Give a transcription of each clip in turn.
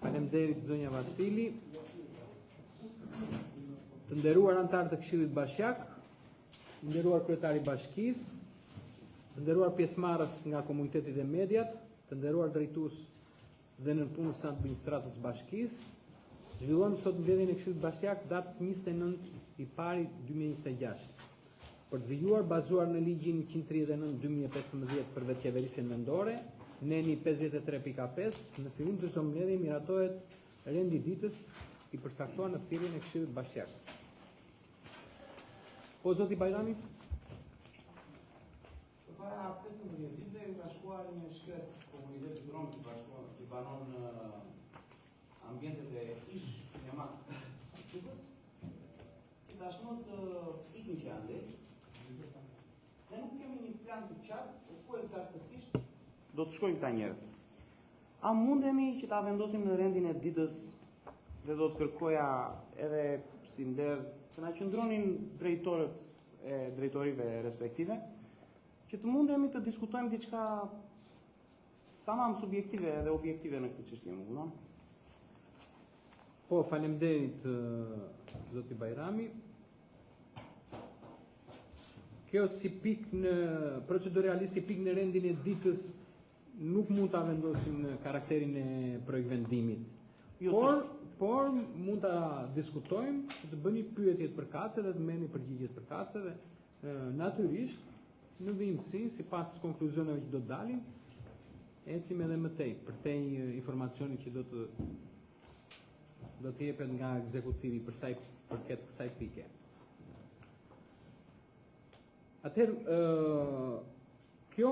Faleminderit zonja Vasili. Të nderuar anëtarë të Këshillit Bashkiak, i nderuar kryetar i bashkisë, të nderuar pjesëmarrës nga komuniteti dhe mediat, të nderuar drejtues dhe nëpunës të administratës së bashkisë, zhvillojmë sot mbledhjen e Këshillit Bashkiak datë 29 i pari 2026. Për të vijuar bazuar në ligjin 139-2015 për vetëqeverisjen vendore, neni 53.5, në fillim të çdo mbledhje miratohet rendi i ditës i përcaktuar në thirrjen e Këshillit Bashkiak. Po zoti Bajrami? Përpara 15 ditëve ju ka shkuar një shkresë komunitetit rom që bashkon që banon në ambientet e ish kinemas së Çupës, që tashmë të ikin që andej, dhe nuk kemi një plan të qartë se ku eksaktësisht do të shkojnë këta njerëz. A mundemi që ta vendosim në rendin e ditës dhe do të kërkoja edhe si nder të na qëndronin drejtorët e drejtorive respektive, që të mundemi të diskutojmë diçka tamam subjektive edhe objektive në këtë çështje, më kupton? Po, faleminderit zoti Bajrami. Kjo si pikë në proceduralisht si pikë në rendin e ditës nuk mund ta vendosim në karakterin e projektvendimit. Jo, por por mund ta diskutojmë, të bëni pyetjet përkatëse dhe të merrni përgjigjet përkatëse dhe natyrisht në vijimësi sipas konkluzioneve që do të dalin, ecim edhe më tej, përtej informacionit që do të do të jepet nga ekzekutivi për sa i përket kësaj pike. Atëherë, kjo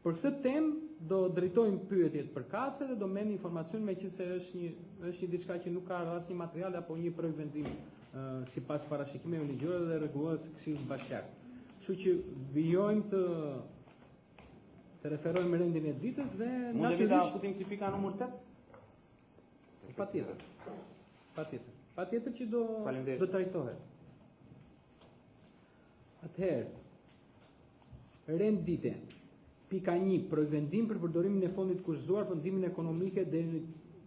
për këtë temë do drejtojmë pyetjet përkatëse dhe do merrni informacion meqenëse është një është një diçka që nuk ka ardhur asnjë material apo një projektvendim sipas parashikimeve ligjore dhe rregullores së Këshillit Bashkiak. Kështu që vijojmë të të referojmë rendin e ditës dhe natyrisht mund ta futim si pika numër 8? Patjetër. Patjetër. Patjetër që do do trajtohet. Atëherë, rend dite. Pika 1, projektvendim për përdorimin e fondit të kushtëzuar për ndihmën ekonomike deri në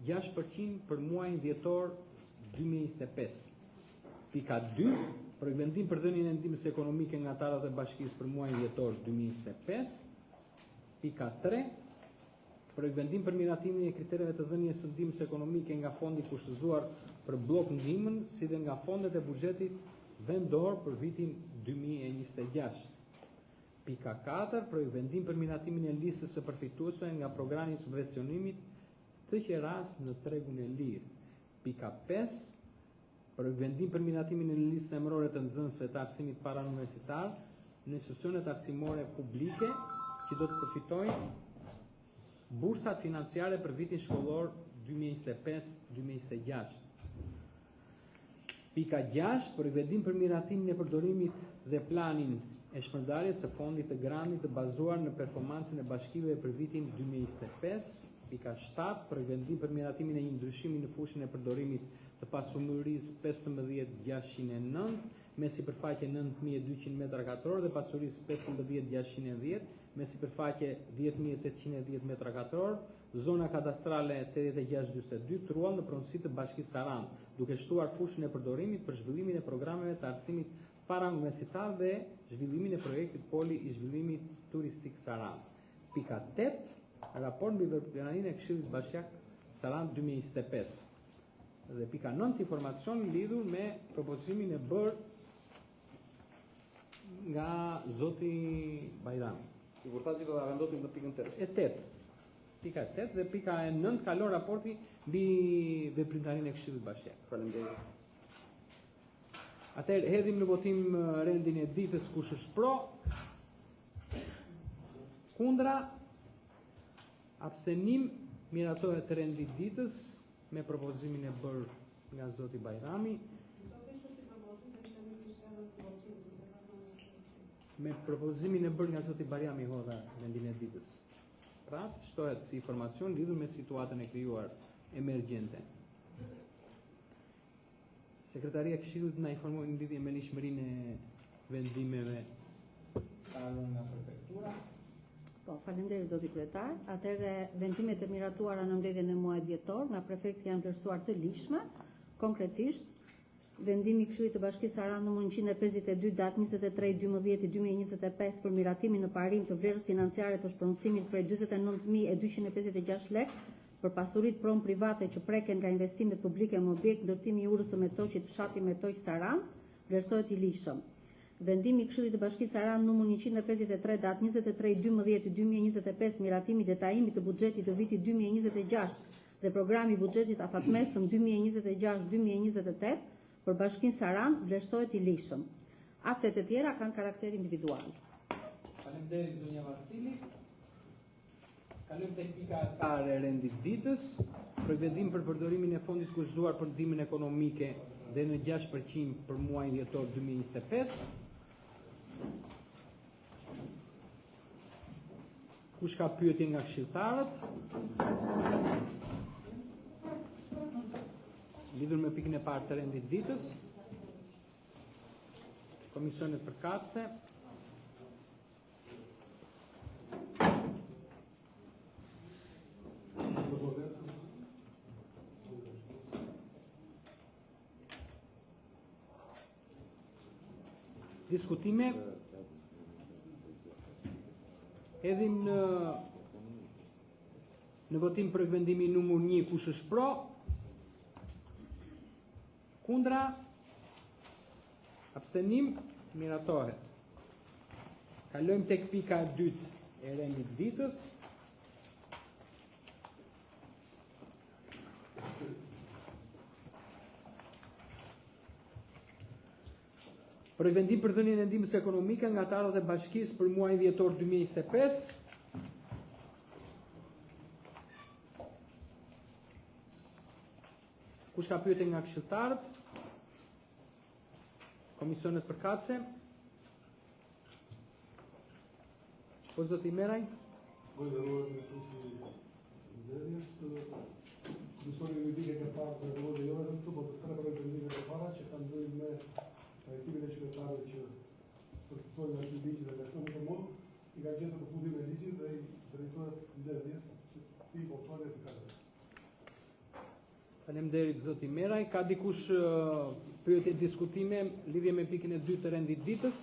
6% për muajin dhjetor 2025. Pika 2, projektvendim për dhënien e ndihmës ekonomike nga të ardhurat e bashkisë për muajin dhjetor 2025. Pika 3, Projektvendim për miratimin e kritereve të dhënies së ndihmës ekonomike nga fondi i kushtëzuar për bllok ndihmën, si dhe nga fondet e buxhetit vendor për vitin 2026. Pika 4, projektvendim për miratimin e listës së përfituesve nga programi i subvencionimit të qerasë në tregun e lirë. Pika 5, Projektvendim për miratimin e listës emërore të nxënësve të arsimit parauniversitar në institucionet arsimore publike që do të përfitojnë bursat financiare për vitin shkollor 2025-2026. Pika 6, projektvendim për miratimin e përdorimit dhe planin e shpërndarjes së fondit të grantit të bazuar në performancën e bashkive për vitin 2025. Pika 7, projektvendim për miratimin e një ndryshimi në fushën e përdorimit të pasurisë 15609 me sipërfaqe 9200 metra katror dhe pasurisë 15610 me sipërfaqe 10810 metra katror, zona kadastrale 8642, truall në pronësi të Bashkisë Sarandë, duke shtuar fushën e përdorimit për zhvillimin e programeve të arsimit parauniversitar dhe zhvillimin e projektit Poli i Zhvillimit Turistik Sarandë. Pika 8, raport mbi veprimtarinë e Këshillit Bashkiak Sarandë 2025. Dhe pika 9, informacion lidhur me propozimin e bërë nga zoti Bajrami. Sikur thatë që do ta vendosim në pikën 8. E 8. Pika e 8 dhe pika e 9 kalon raporti mbi veprimtarinë e Këshillit Bashkiak. Faleminderit. Atëherë hedhim në votim rendin e ditës kush është pro. Kundra abstenim miratohet rendi i ditës me propozimin e bërë nga zoti Bajrami. Me propozimin e bërë nga zoti Bajrami hodha rendin e ditës. Pra, shtohet si informacion lidhur me situatën e krijuar emergjente. Sekretaria e Këshillit na informoi në lidhje me ligjshmërinë e vendimeve të ardhura nga prefektura. Po, faleminderit zoti kryetar. Atëherë vendimet e miratuara në mbledhjen e muajit dhjetor nga prefekti janë vlerësuar të ligjshme. Konkretisht, vendimi i Këshillit të Bashkisë Sarandë numër 152 datë 23.12.2025 për miratimin në parim të vlerës financiare të shpronësimit prej 49256 lekë për pasuritë pronë private që preken nga investimet publike me objekt ndërtimi i urës së Metoqit fshati Metoq Sarandë, vlerësohet i ligjshëm. Vendimi i Këshillit të Bashkisë Sarandë numër 153 datë 23.12.2025 miratimi i detajimit të buxhetit të vitit 2026 dhe programi i buxhetit afatmesëm 2026-2028 për Bashkinë Sarandë vlerësohet i ligjshëm. Aktet e tjera kanë karakter individual. Faleminderit zonja Vasili. Kalojmë tek pika e parë e rendit ditës, projektvendim për përdorimin e fondit kushtëzuar për ndihmën ekonomike deri në 6% për muajin dhjetor 2025. Kush ka pyetje nga këshilltarët? Lidhur me pikën e parë të rendit ditës, komisionet përkatëse. Diskutime. Hedhim në në votim projektvendimin numër 1, kush është pro? Kundra? Abstenim? Miratohet. Kalojmë tek pika e dytë e rendit ditës. Projektvendim për dhënien e ndihmës ekonomike nga të ardhurat e bashkisë për muajin dhjetor 2025. Kush ka pyetje nga këshilltarët? Komisionet përkatëse? Po zoti Meraj? Po i nderuar drejtues i mbledhjes, Komisioni Juridik e ka parë dhe rrugën jo vetëm këtu, por të tre projektvendimet e para që kanë të bëjnë me trajtimin e qytetarëve që përfitojnë nga ky ligj dhe nga kjo komunë, i ka gjetur përputhje me ligjin dhe i drejtohet mbledhjes që t'i votojnë e t'i kalojnë. Faleminderit zoti Meraj. Ka dikush pyetje, diskutime lidhje me pikën e dytë të rendit ditës?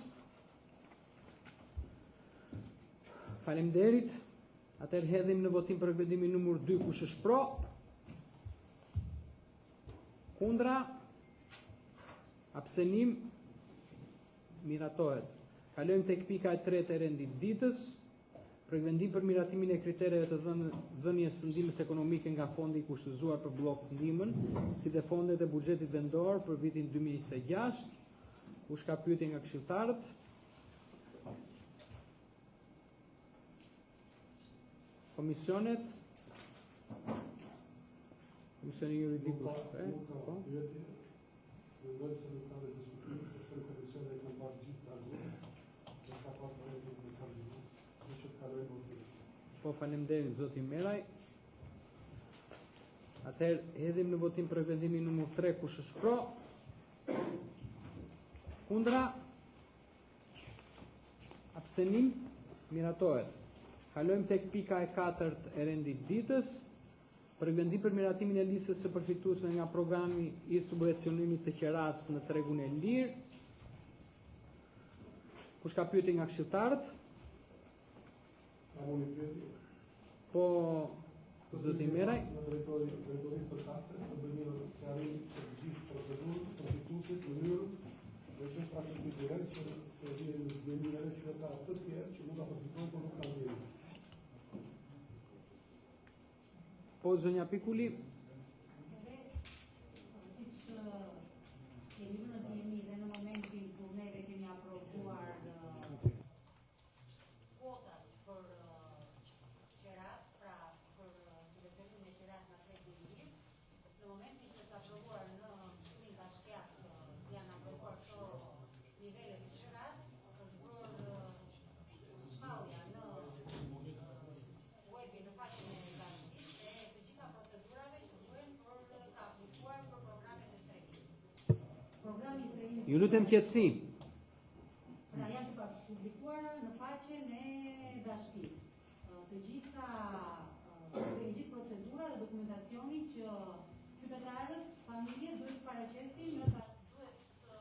Faleminderit. Atëherë hedhim në votim projektvendimin numër 2, kush është pro? Kundra? Abstenim? Miratohet. Kalojmë tek pika e tretë e rendit ditës. Projektvendim për miratimin e kritereve të dhënies së ndihmës ekonomike nga fondi i kushtëzuar për bllok ndihmën, si dhe fondet e buxhetit vendor për vitin 2026. Kush ka pyetje nga këshilltarët? Komisionet? Komisioni juridik Nuk ka, nuk ka po? pyetje. Mendoj se nuk ka dhe diskutime, sepse në komision e kanë parë gjithë ta grupet. Dhe ka pas vërejtje në disa minutë, dhe që të kalojnë votim. Po, faleminderit zoti Meraj. Atëherë hedhim në votim projektvendimin numër 3, kush është pro? Kundra? Abstenim? Miratohet. Kalojmë tek pika e katërt e rendit ditës. Projektvendim për miratimin e listës së përfituesve nga programi i subvencionimit të qerasë në tregun e lirë. Kush ka pyetje nga këshilltarët? Kam unë një pyetje. Po, zoti Meraj. Në drejtori, drejtorisë përkatëse të bëjë një sqarim për të gjithë procedurën, përfituesit, mënyrën dhe që është rastësi direkt që të vihen në dijeni edhe qytetarë të tjerë që mund ta përfitojnë por nuk kanë dijeni. Po, zonja Pikuli. Edhe siç kemi vënë në dijeni dhe në momentin kur neve kemi aprovuar kuotat për qerat, pra për subvencionimin e qeras nga tregu i lirë, në momentin që është aprovuar në Këshillin Bashkiak, janë aprovuar këto nivele të qeras, është bërë shpallja në webin në faqen e bashkisë e të gjitha procedurave që duhen për të aplikuar për programet e strehimit. Programi i strehimit Ju lutem qetësi. Pra janë të publikuara në faqen e bashkisë. dokumentacioni që qytetarët, familjet duhet të paraqesin në duhet të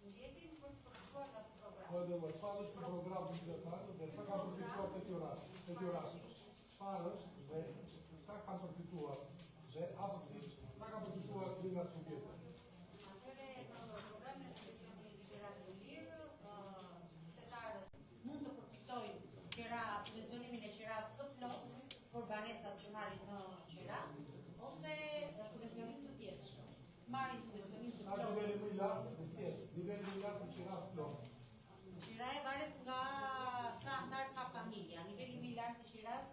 ndjekin për të përfituar nga ky program. Po edhe më, çfarë është ky program për qytetarët dhe sa kanë përfituar te ky rast, te ky rast është? Çfarë është dhe sa kanë përfituar dhe afërsisht sa kanë përfituar një nga subjektet? Atëherë në programin e subvencionimit të qirasë së lirë, qytetarët mund të përfitojnë qira, subvencionimin e qirasë së plotë për banesat që marrin në qira ose subvencionim të pjesshëm. Marrin subvencionim të Sa plotë. niveli më i lartë dhe thjesht, niveli më i lartë i qirasë plotë. Qiraja varet nga sa antar ka familja. Niveli më i lartë i qirasë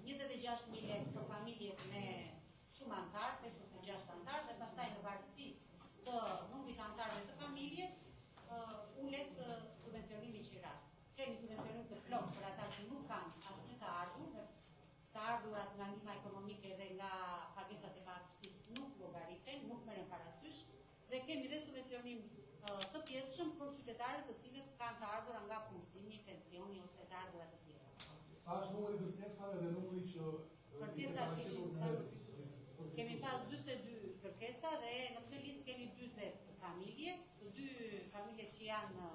26.000 lekë për familjet me shumë antar, 5 ose 6 antar dhe pastaj në varësi të numrit të antarëve të familjes ulet subvencionimi i qirasë. Kemi subvencionim të plotë për ata që nuk kanë asnjë të ardhur, të ardhurat nga ndihma ekonomike dhe nga pagesat e paaftësisë nuk llogariten, nuk merren parasysh dhe kemi dhe subvencionim të pjesshëm për qytetarët të cilët kanë të ardhura nga punësimi, pensioni ose të ardhura të tjera. Sa është numri i kërkesave dhe numri që Kërkesa kishin sa Kemi pas 42 kërkesa dhe në këtë listë kemi 40 familje, të dy familjet që janë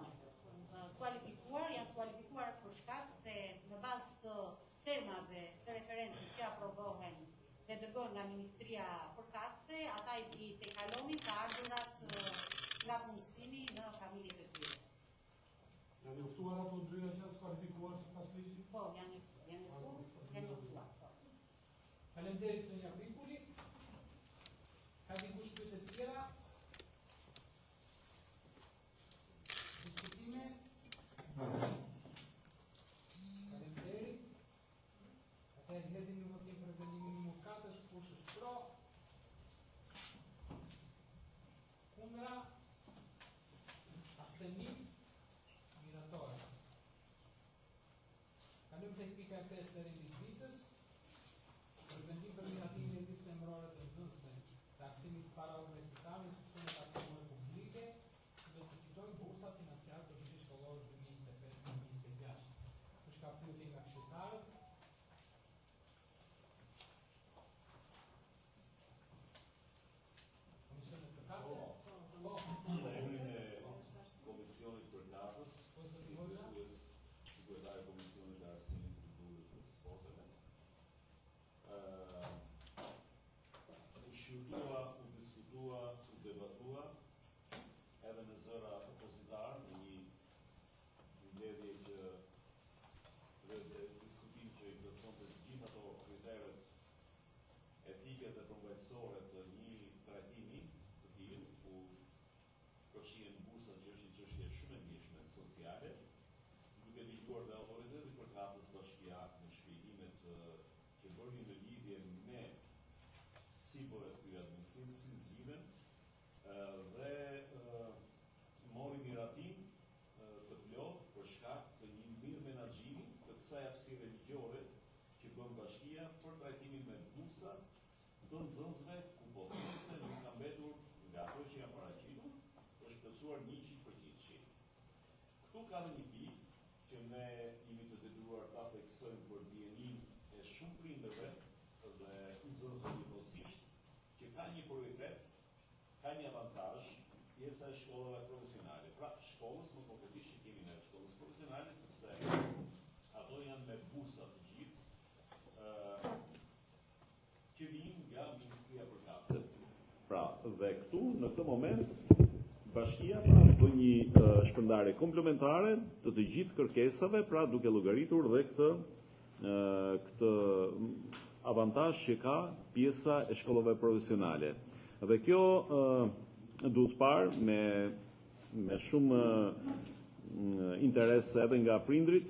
skualifikuar, janë skualifikuar për shkak se në bazë të termave të referencës që aprovohen dhe dërgohen nga ministria përkatëse, ata i tejkalonin të ardhurat nga punësimi në familjet e tyre. Janë njoftuar ato dyja që janë skualifikuar sipas ligjit? Po, janë njoftuar, janë njoftuar, janë njoftuar. Po. Faleminderit zonja Vikuli. Ka dikush pyetje të tjera? Diskutime? Faleminderit. Atëherë hedhim në votim për vendimin numër 4, kush është pro? Kundra? Abstenim? Miratohet. Kalojmë tek pika e 5 e rendit ditës. Për vendim për miratimin e listës emërore të nxënësve të arsimit para universitar në institucionet arsimore publike që do të përfitojnë bursa financiare për vitin shkollor 2025-2026. Kush ka pyetje nga këshilltarët? Komisionet përkatëse? Po. Në emrin e Komisionit përkatës, Po, zoti si Hoxha. drejtues, si kryetar i Komisionit të Arsimit, Kulturës dhe Sporteve, ë u shqyrtua, u diskutua, u debatua edhe në zëra opozitar në një mbledhje që dhe, dhe diskutim që i plotësonte të gjithë ato kriteret etike dhe përmbajtësore të një trajtimi të tillë ku përfshihen bursat që është një çështje shumë e ndjeshme sociale, duke dëgjuar dhe autoritetin përkatës bashkiak në shpjegimet që bëri në lidhje me si bëhet ky administrim, si zgjidhen, dhe mori miratim të plotë për shkak të një mirë menaxhimi të kësaj hapësire ligjore që bën bashkia për trajtimin me bursa të nxënësve ku pothuajse nuk ka mbetur nga ato që janë paraqitur, është plotësuar 100%. Këtu ka dhe një pikë që ne jemi të detyruar ta theksojmë për dijenin e shumë prindërve dhe nxënësve njëkohësisht, që ka një prioritet, ka një avantazh pjesa e shkollave profesionale. Pra, shkollës më konkretisht që kemi ne shkollës profesionale, sepse ato janë me bursa të gjithë, që vijnë nga Ministria përkatëse. Pra, dhe këtu në këtë moment bashkia pra bën një shpërndarje komplementare të të gjithë kërkesave, pra duke llogaritur dhe këtë avantazh që ka pjesa e shkollave profesionale. Dhe kjo duhet parë me shumë interes edhe nga prindrit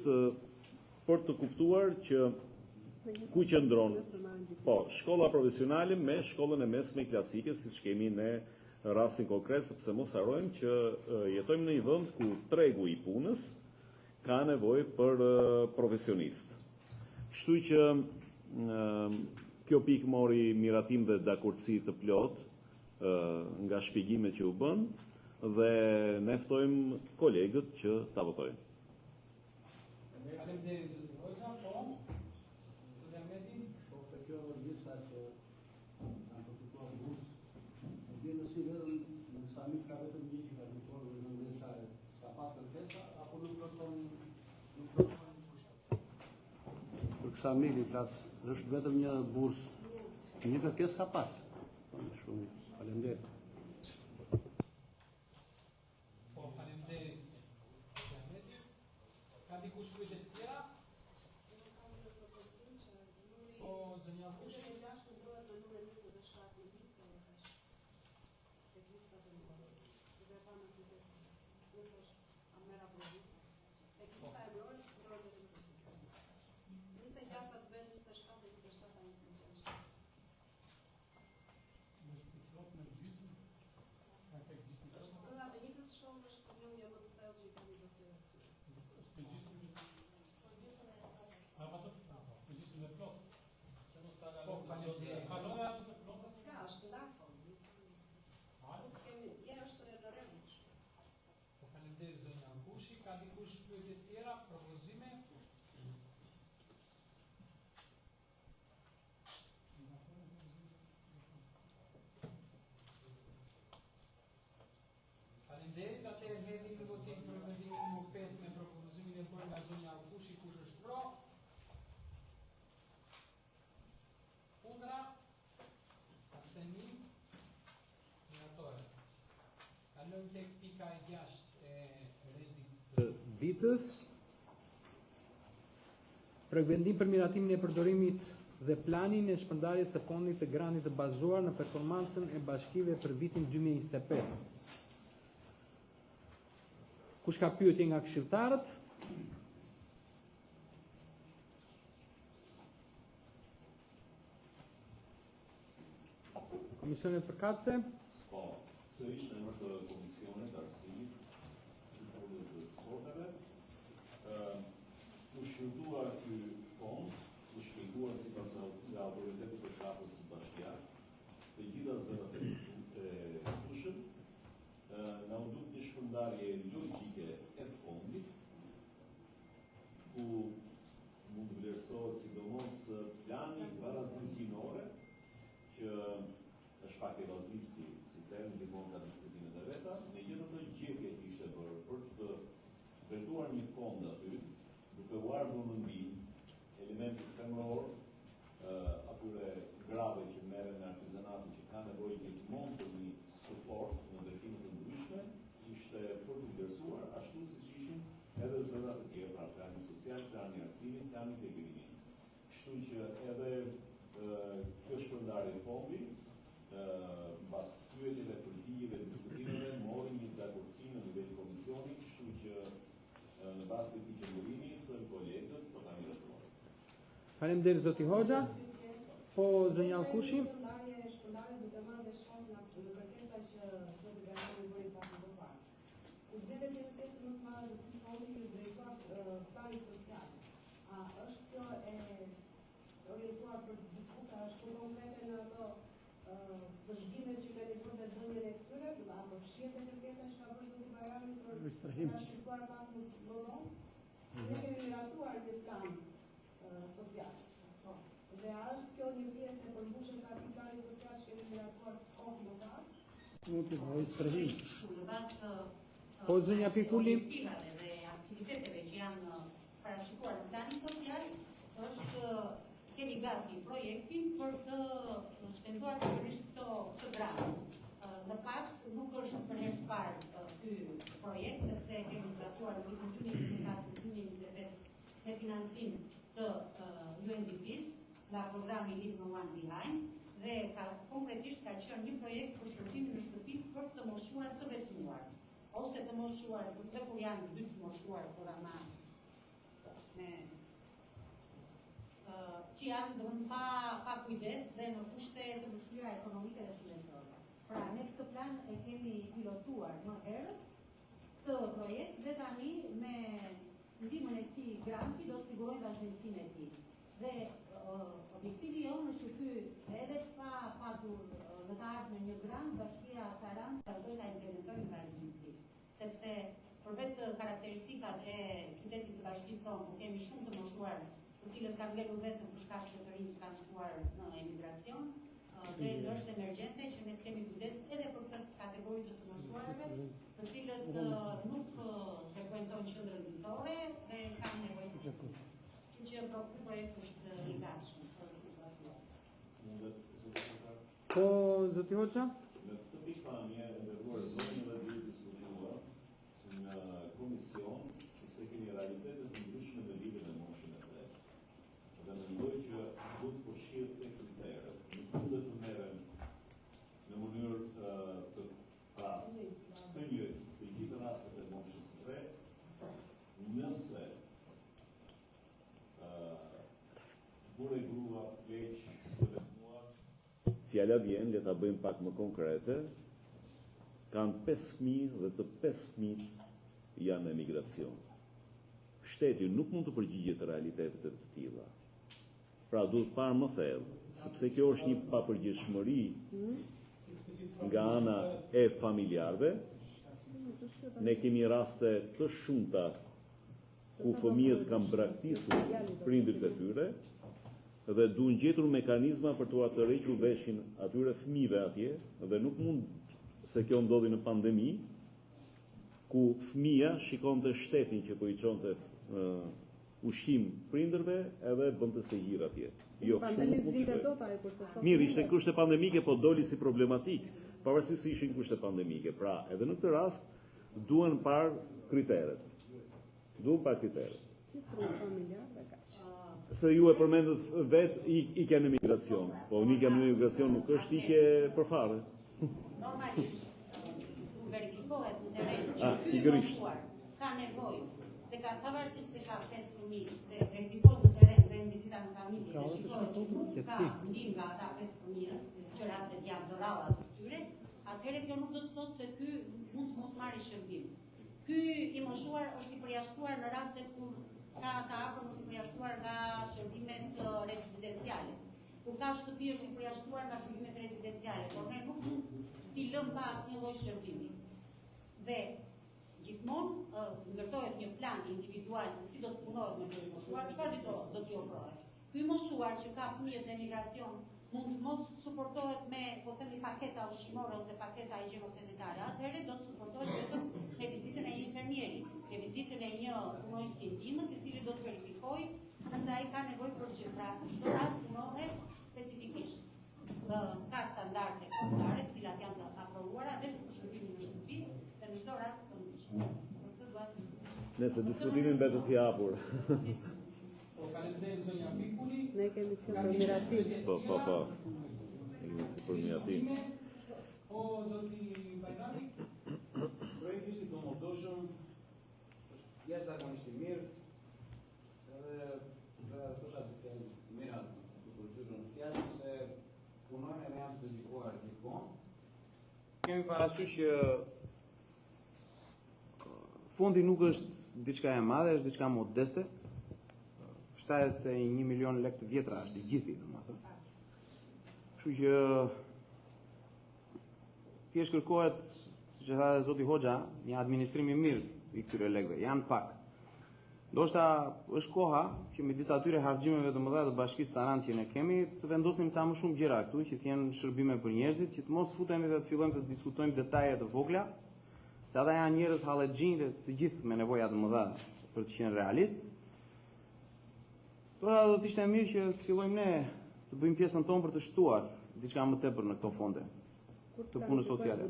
për të kuptuar që ku qëndron po shkolla profesionale me shkollën e mesme klasike, siç kemi ne rastin konkret, sepse mos harrojmë që jetojmë në një vend ku tregu i punës ka nevojë për profesionist. Kështu që kjo pikë mori miratim dhe dakordësi të plotë nga shpjegimet që u bën dhe ne ftojmë kolegët që ta votojnë. Faleminderit zoti Hoxha, po. Zoti Ahmeti, Qoftë kjo. kërkesa që kanë përfituar bursë. Më bie në sy vetëm në Ksamil ka vetëm një që ka fituar në 19 vjeçare. S'ka pas kërkesa apo nuk plotëson nuk plotëson kushtet? Për Ksamilin flas, është vetëm një bursë. Një kërkesë ka pas. Po, shumë mirë. Faleminderit. Po, faleminderit. Ahmeti. Ka dikush pyetje të tjera? Po, zonja Kushi. 26 ndrohet me numrin 27 në listë dhe kaq. Tek lista të numërave. Duke e parë në kujdes, nëse është a merr aprovim. Tek lista e emërore ndrohet vetëm kështu. 26 të bëhet 27 dhe 27 a 26. Është brenda të njëjtës shkollë është problemi jo më të thellë që i kemi dosjeve këtyre. Po, faleminderit. S'ka, është ndarë fondi. Nuk kemi, ja është në rregull kështu. Po, faleminderit zonja Kushi. Ka dikush pyetje të tjera, propozime? Faleminderit. Atëherë hedhim në votim për vendimin numër 5 me propozimin e bërë nga zonja Kushi, kush është pro? Kundra? Abstenim? Miratohet. Kalojmë tek pika e 6 e rendit të ditës. Projektvendim për miratimin e përdorimit dhe planin e shpërndarjes së fondit të grantit të bazuar në performancën e bashkive për vitin 2025. Kush ka pyetje nga këshilltarët? Komisionet përkatëse? Po, sërish në emër të Komisionit të Arsimit, Kulturës dhe Sporteve, ë u shqyrtua ky fond, u shpjegua sipas nga autoriteti përkatës bashkiak, të gjitha zërat e e fushëm, ë na u duk një shpërndarje logjike e fondit, ku mund të vlerësohet sidomos plani barazisë gjinore, që është pak evaziv si si term, ndihmon ka diskutimet e veta, megjithatë gjetja që ishte bërë për të drejtuar një fond aty, duke u ardhur në ndihmë elementit femëror, atyre grave që merren me artizanatin që kanë nevojë gjithmonë për një suport në drejtime të ndryshme, ishte për të vlerësuar ashtu siç ishin edhe zërat e tjerë, pra plani social, plani arsimit, plani integrimit. Kështu që edhe kjo shpërndarje fondi, mbas pyetjeve, përgjigjeve, diskutimeve, mori një dakordësi në nivel komisioni, kështu që në bazë të këtij qëndrimi, thënë kolegët për ta miratuar. Faleminderit zoti Hoxha. Po zonja Kushi. Shpërndarje, shpërndarje duke marrë dhe shkas nga kërkesa që zoti Bajrami bëri pak më parë. Kur vlevet një pjesë më të madhe të këtij fondi ju drejtuar plani social. A është kjo e orientuar për diku, ka është shumë konkrete në ato vëzhgimet që keni bërë dhe dhënien e këtyre, a përfshihet e kërkesa që ka bërë zoti Bajrami për ta shqyrtuar pak më më vonë? Ne kemi miratuar një plan social. Po. Dhe a është kjo një pjesë e përmbushjes së atij plani social që kemi miratuar kohë më parë? Mund të bëj strehim. Në bazë të Po zonja Pikuli, objektivave dhe aktiviteteve që janë parashikuar në planin social, është kemi gati projektin për të shpenzuar pikërisht këto këtë grant. Në fakt nuk është për herë të parë ky projekt, sepse e kemi zbatuar në vitin 2024-2025 me financim të UNDP-s nga programi Leave No One Behind dhe ka konkretisht ka qenë një projekt për shërbimin në shtëpi për të moshuar të vetmuar ose të moshuar, dhe kur janë dy të moshuar, por ama me që janë domethënë pa pa kujdes dhe në kushte të vështira ekonomike dhe shëndetësore. Pra ne këtë plan e kemi pilotuar më herët këtë projekt dhe tani me ndihmën e këtij granti do sigurojmë vazhdimësinë e tij. Dhe objektivi jonë është që ky edhe pa patur në të ardhmen një grant, Bashkia Sarandë vazhdoj ta implementojë në vazhdimësi. Sepse për vetë karakteristikat e qytetit të bashkisë sonë, ku kemi shumë të moshuar të cilët kanë ngelur vetëm për shkak se të rinjtë kanë shkuar në emigracion, dhe është emergjente që ne të kemi kujdes edhe për këtë kategori të të moshuarve, të cilët nuk frekuentojnë qendrën ditore dhe kanë nevojë për shërbim. Kështu që po, ky projekt është i gatshëm për të zbatuar. Mundet, zoti kryetar? Po, zoti Hoxha? Në këtë pikëpamje, e nderuar zonjë dhe duhet diskutuar në komision, sepse kemi realitete të ndryshme në lidhje me moshën e tretë. Dhe mendoj që duhet të përfshihet te kriteret. Nuk mundet të merren në mënyrë të pra të njëjtë të gjithë rastet e moshës së tretë, nëse burrë e grua, pleq, të vetmuar, Fjala vjen, le ta bëjmë pak më konkrete, kanë 5 fëmijë dhe të 5 fëmijët janë në emigracion. Shteti nuk mund të përgjigjet realiteteve të tilla. Pra duhet parë më thellë, sepse kjo është një papërgjegjshmëri nga ana e familjarëve. Ne kemi raste të shumta ku fëmijët kanë braktisur prindërit e tyre dhe duhen gjetur mekanizma për t'ua tërhequr veshin atyre fëmijëve atje dhe nuk mund se kjo ndodhi në pandemi ku fëmija shikonte shtetin që po i çonte ushqim prindërve edhe bënte sehir atje. Jo, kështu nuk mund të dot ai kurse sot. Mirë, ishte kushte pandemike, po doli si problematik, pavarësisht se ishin kushte pandemike. Pra, edhe në këtë rast duhen parë kriteret. Duhen parë kriteret. Një tru familjar dhe kaq. Se ju e përmendët vetë ikja në emigracion. Po ikja në emigracion nuk është ikje për fare. Normalisht, kur verifikohet në terren që ah, ky i moshuar ka nevojë dhe ka pavarësisht se ka pesë fëmijë dhe verifikohet në terren dhe në vizita në familje dhe shikohet që nuk ka ndihmë nga ata pesë fëmijë, që rastet janë të rralla të këtyre, atëherë kjo nuk do të thotë se ky mund të mos marrë shërbim. Ky i moshuar është i përjashtuar në rastet kur ka të afërm është i përjashtuar nga shërbimet rezidenciale. Kur ka shtëpi është i përjashtuar nga shërbimet rezidenciale, por ne nuk mund t'i lëmë pa asnjë lloj shërbimi. Dhe gjithmonë ndërtohet një plan individual se si do të punohet me këtë moshuar, çfarë do do t'i ofrohet. Ky i moshuar që ka fëmijët në emigracion mund të mos suportohet me, po themi, paketa ushqimore ose paketa higjieno-sanitare, atëherë do të suportohet vetëm me vizitën e një infermieri, me vizitën e një punonjësi ndihmës i cili do të verifikojë nëse ai ka nevojë për gjë. Pra, çdo rast punohet specifikisht. Ka standarde kombëtare, të cilat janë të aprovuara dhe për shërbimin në shtëpi dhe në çdo rast të ndiqen. Për këtë dua të Nëse diskutimi mbetet i hapur. Po, faleminderit zonja Mikuli. Ne kemi si për miratim. Po, po, po. Ne kemi si për miratim. Po, zoti Bajrami. Projekti është i domosdoshëm, është jashtëzakonisht i mirë. Edhe do të thosha dy fjalë të mira duke u zhytur në fjalë se punojnë edhe janë të dedikuar gjithmonë. Kemi parasysh që Fondi nuk është diçka e madhe, është diçka modeste. 71 milion lekë të vjetra është i gjithi, domethënë. Kështu që thjesht kërkohet, siç e tha edhe zoti Hoxha, një administrim i mirë i këtyre lekëve. Janë pak. Ndoshta është koha që midis atyre harxhimeve të mëdha të Bashkisë Sarandë që ne kemi, të vendosnim ca më shumë gjëra këtu, që të jenë shërbime për njerëzit, që të mos futemi dhe të fillojmë të diskutojmë detaje të vogla, se ata janë njerëz hallexhinj dhe të gjithë me nevoja të mëdha për të qenë realist. Do do të ishte mirë që të fillojmë ne të bëjmë pjesën tonë për të shtuar diçka më tepër në këto fonde të punës sociale.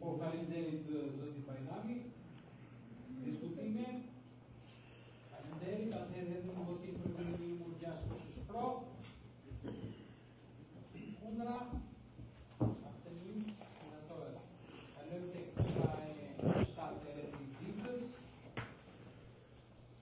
Po, faleminderit zoti Bajrami. Diskutime. Faleminderit. Atëherë hedhim në votim për vendimin numër 6 kush është pro? Kundra? Abstenim? Miratohet. Kalojmë tek pika e 7 e rendit ditës.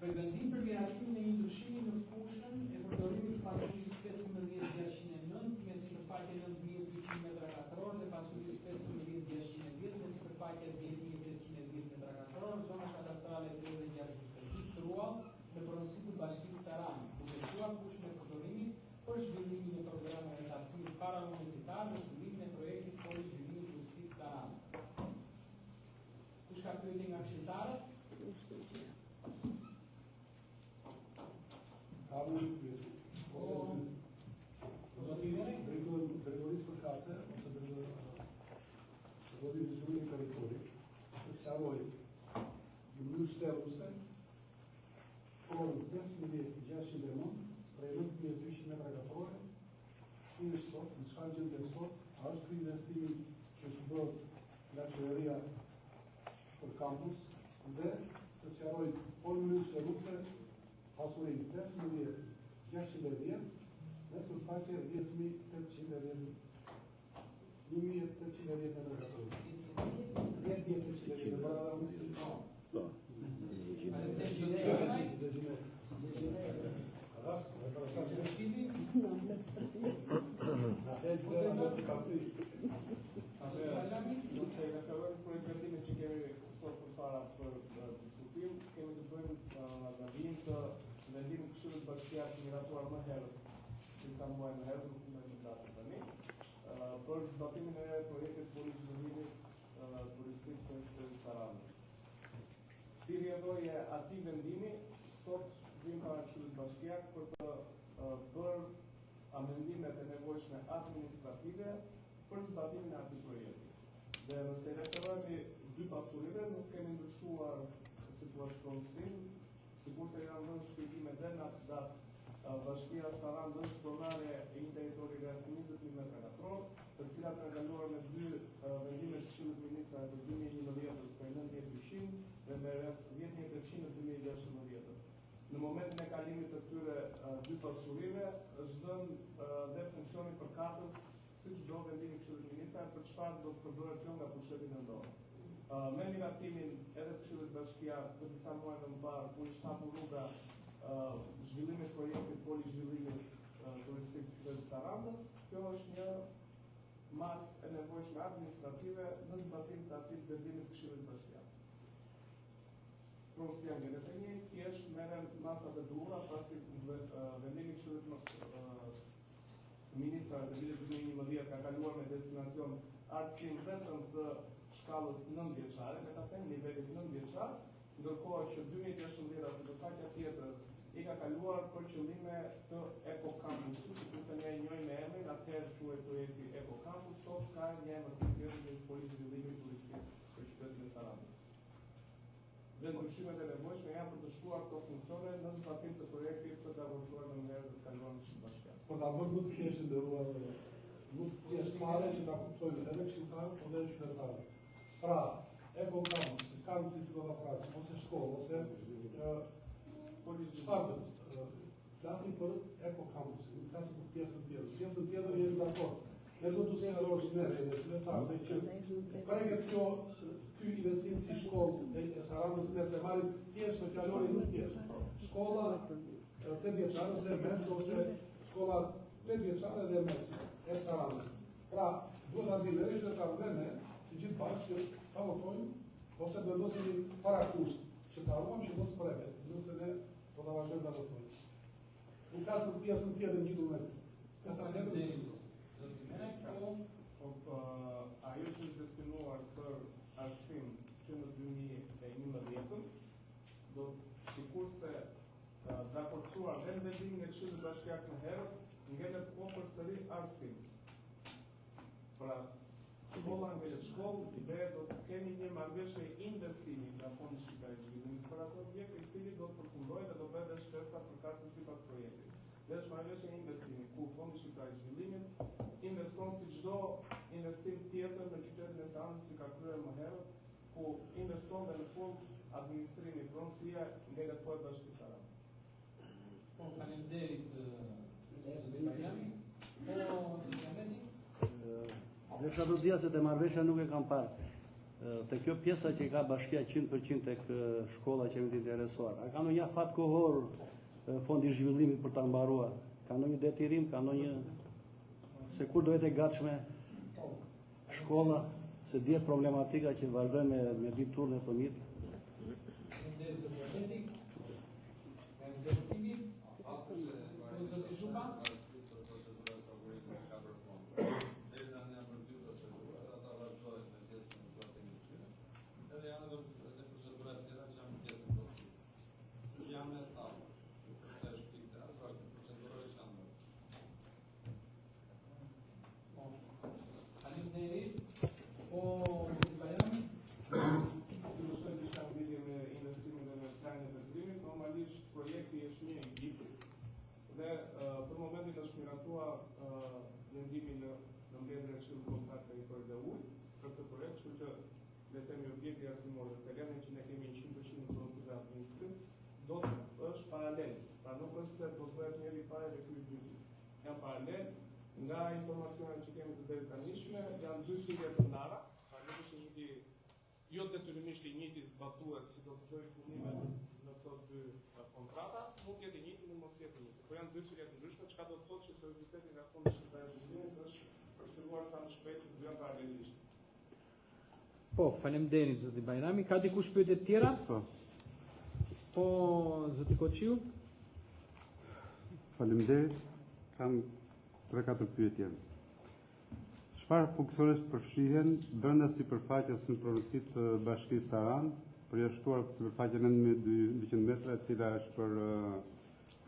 Projektvendim për miratimin e një ndryshimi në fushën e përdorimit të pasurisë 15609 me sipërfaqe 9200 metra katror dhe pasurisë 15610 me sipërfaqe 10810 metra katror, zona kadastrale 3642, Truall, në pronësi të Bashkisë Sarandë, duke shtuar fushën e përdorimit për zhvillimin e programeve të arsimit parauniversitar dhe zhvillimin e projektit Poli i Zhvillimit Turistik Sarandë. Kush ka pyetje nga këshilltarët? Kam një pyetje. Ose dy. Do t'i drejtohem drejtorisë përkatëse ose drejtorisë së zhvillimit të territorit, të sqaroj në mënyrë shteruese pronën 15609 prej 9200 metra katrore, si është sot, në çfarë gjendje është sot, a është ky investimi që është bërë nga qeveria për kampus dhe të sqaroj po në mënyrë shteruese pasurinë 15610 dhe sipërfaqe 10810 1810 metra katror. 10810 bravo, unë si po. Po. Nëse i referojmë projektvendimit që kemi sot përpara për diskutim, kemi të bëjmë në vijim të vendimit të Këshillit Bashkiak të miratuar më herët, disa muaj më herët, nuk kujtoj me datën tani, për zbatimin e projektit të zhvillimit turistik të qytetit Sarandës. Si rrjedhojë e atij vendimi, sot vim para Këshillit Bashkiak për të bërë amendimet e nevojshme administrative për zbatimin e atij projekti. Dhe nëse i referohemi dy pasurive, nuk kemi ndryshuar si thua pronësinë, sikurse janë dhënë shpjegime dhe në atë datë, Bashkia Sarandë është pronare e një territori rreth 20000 metra katror, të cilat kanë kaluar me dy vendime të Këshillit të Ministrave të 2011-ës prej 9200 dhe me rreth 10800 në 2016. Në momentin e kalimit të këtyre dy pasurive është dhënë dhe funksioni përkatës siç do vendimi i Këshillit të Ministrave për çfarë do të përdoret kjo nga pushteti vendor. Me miratimin edhe të Këshillit Bashkiak të disa muajve më parë, ku ishte hapur rruga zhvillimit të projektit poli zhvillimit turistik të qytetit Sarandës, kjo është një masë e nevojshme administrative në zbatim të atij vendimit të Këshillit Bashkiak. Pronësia ngelet e njëjtë, thjesht merren masat e duhura pasi vendimi i Këshillit të Ministrave të vitit 2011 ka kaluar me destinacion arsim vetëm të shkallës 9 vjeçare, le ta them nivelit 9 vjeçar, ndërkohë që 2016 sipërfaqja tjetër i ka kaluar për qëllime të Eco Campusit, sikurse ne e njohim me emrin, atëherë quhej projekti Eco Campus, sot ka një emër tjetër që është poli zhvillimi turistik për qytetin e Sarandës. Dhe ndryshimet e nevojshme janë për të shtuar këto funksione në zbatim të projektit të dakorduar në mënyrë të kaluar në Këshillin Bashkiak. Për ta bërë më të thjeshtë nderuar, më të thjeshtë fare që ta kuptojnë edhe këshilltarët, por edhe qytetarët. Pra, Eco Campus, si s'ka rëndësi si do ta thrasim, ose shkollë, ose çfarë do të flasim për Eco Campus, nuk flasim për pjesën tjetër. Pjesën tjetër jemi dakord. Ne do të sqarosh neve dhe qytetarëve që preket kjo ky investim si shkollë e Sarandës ne se marrim thjesht në fjalorin më thjesht. Shkolla 8 vjeçare ose mes ose shkolla 8 vjeçare dhe mes e Sarandës. Pra, duhet ta dimë edhe qytetarët dhe ne, të gjithë bashkë që ta votojmë ose të vendosim një parakusht që ta ruajmë që mos preket, nëse ne do ta vazhdojmë ta votojmë. Nuk ka asnjë pjesën tjetër ngjitur me. Pjesa tjetër Zoti Meraj, po, po, po, ajo që është destinuar për arsim që në 2011-ën, do sikurse dakorduar dhe në vendimin e Këshillit Bashkiak më herët, ngelet po përsëri arsim. Pra, shkolla ngelet shkollë dhe do të kemi një marrëveshje investimi nga Fondi Shqiptar i Zhvillimit për atë objekt, i cili do të përfundojë dhe do bëhet edhe shtresa përkatëse sipas projektit. Dhe është marrëveshje investimi ku Fondi Shqiptar i Zhvillimit investon si çdo investim tjetër në qytetin e Sarandës që ka kryer më herët, ku investon dhe në fund administrimi, pronësia ngelet po e Bashkisë Sarandë. Po, faleminderit zoti Bajrami. Po, zoti Ahmeti. Desha të dija se te marrëveshja nuk e kam parë. Te kjo pjesa që i ka bashkia 100% tek shkolla që jemi të interesuar. A ka ndonjë afat kohor fondi i zhvillimit për ta mbaruar? Ka ndonjë detyrim, ka ndonjë se kur do jetë e gatshme shkolla, se dihet problematika që vazhdojnë me me ditë turne fëmijët. Faleminderit zoti Ahmeti. Zoti Zoti Zhupa. Deri tani janë bërë dy procedura dhe ata vazhdojnë me pjesën e zbatimit të tyre. Edhe janë edhe edhe procedura të tjera që janë pjesë e procesit. Kështu që janë në etapë. Nuk është se është fikse, është vazhdim. miratua vendimi në në mbledhjen e Këshillit Kombëtar të Territorit dhe Ujit për këtë projekt, kështu që le të themi objekti arsimor dhe terreni që ne kemi 100% në pronësi dhe administrim do të është paralel. Pra nuk është se do të bëhet njëri i pari dhe ky i dyti. Janë paralel nga informacionet që kemi të deritanishme, janë dy thirrje të ndara, pra nuk është i njëjti jo detyrimisht i njëjti zbatues që do të bëjë punimet në këto dy kontrata, mund të jetë i njëjti, mund mos jetë i njëjti. Por janë dy thirrje të ndryshme, çka do të thotë që serioziteti nga Fondi Shqiptar i Zhvillimit është për të filluar sa më shpejt që të dyja paralelisht. Po, faleminderit zoti Bajrami. Ka dikush pyetje të tjera? Po. Po, zoti Koçiu. Faleminderit. Kam 3-4 pyetje. Çfarë funksionesh përfshihen brenda sipërfaqes në pronësi të Bashkisë Sarandë, përjashtuar sipërfaqen 9200 metra, e cila është për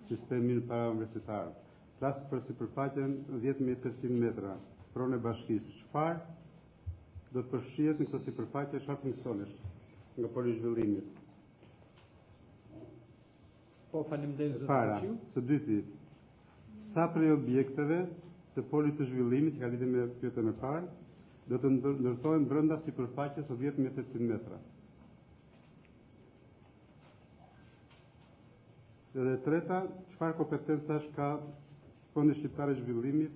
sistemin parauniversitar. Flas për sipërfaqen 10800 metra, pronë e bashkisë. Çfarë do të përfshihet në këtë sipërfaqe, çfarë funksionesh nga poli i zhvillimit? Po, faleminderit zoti Para, Koçiu. së dyti, sa prej objekteve të polit të zhvillimit, që ka lidhje me pyetjen e parë, do të ndërtohen brenda sipërfaqes së 10800 metra. Dhe e treta, çfarë kompetencash ka Fondi Shqiptar i Zhvillimit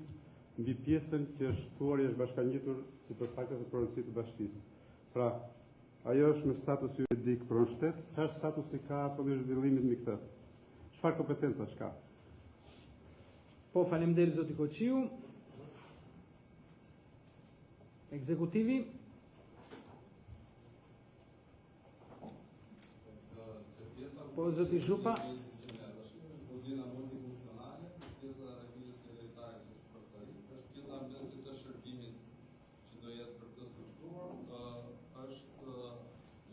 mbi pjesën që është shtuar i është bashkangjitur sipërfaqes së pronësisë të bashkisë. Pra, ajo është me status juridik pronë shtet, çfarë statusi ka Fondi i Zhvillimit mbi këtë? Çfarë kompetencash ka? Po, faleminderit zoti Koçiu. Ekzekutivi. Po zoti Zhupa. Godina multifunksionale, pjesa e vilës së lojtarit që është përsëri, është pjesa mbledhëse të shërbimit që do jetë për këtë strukturë, është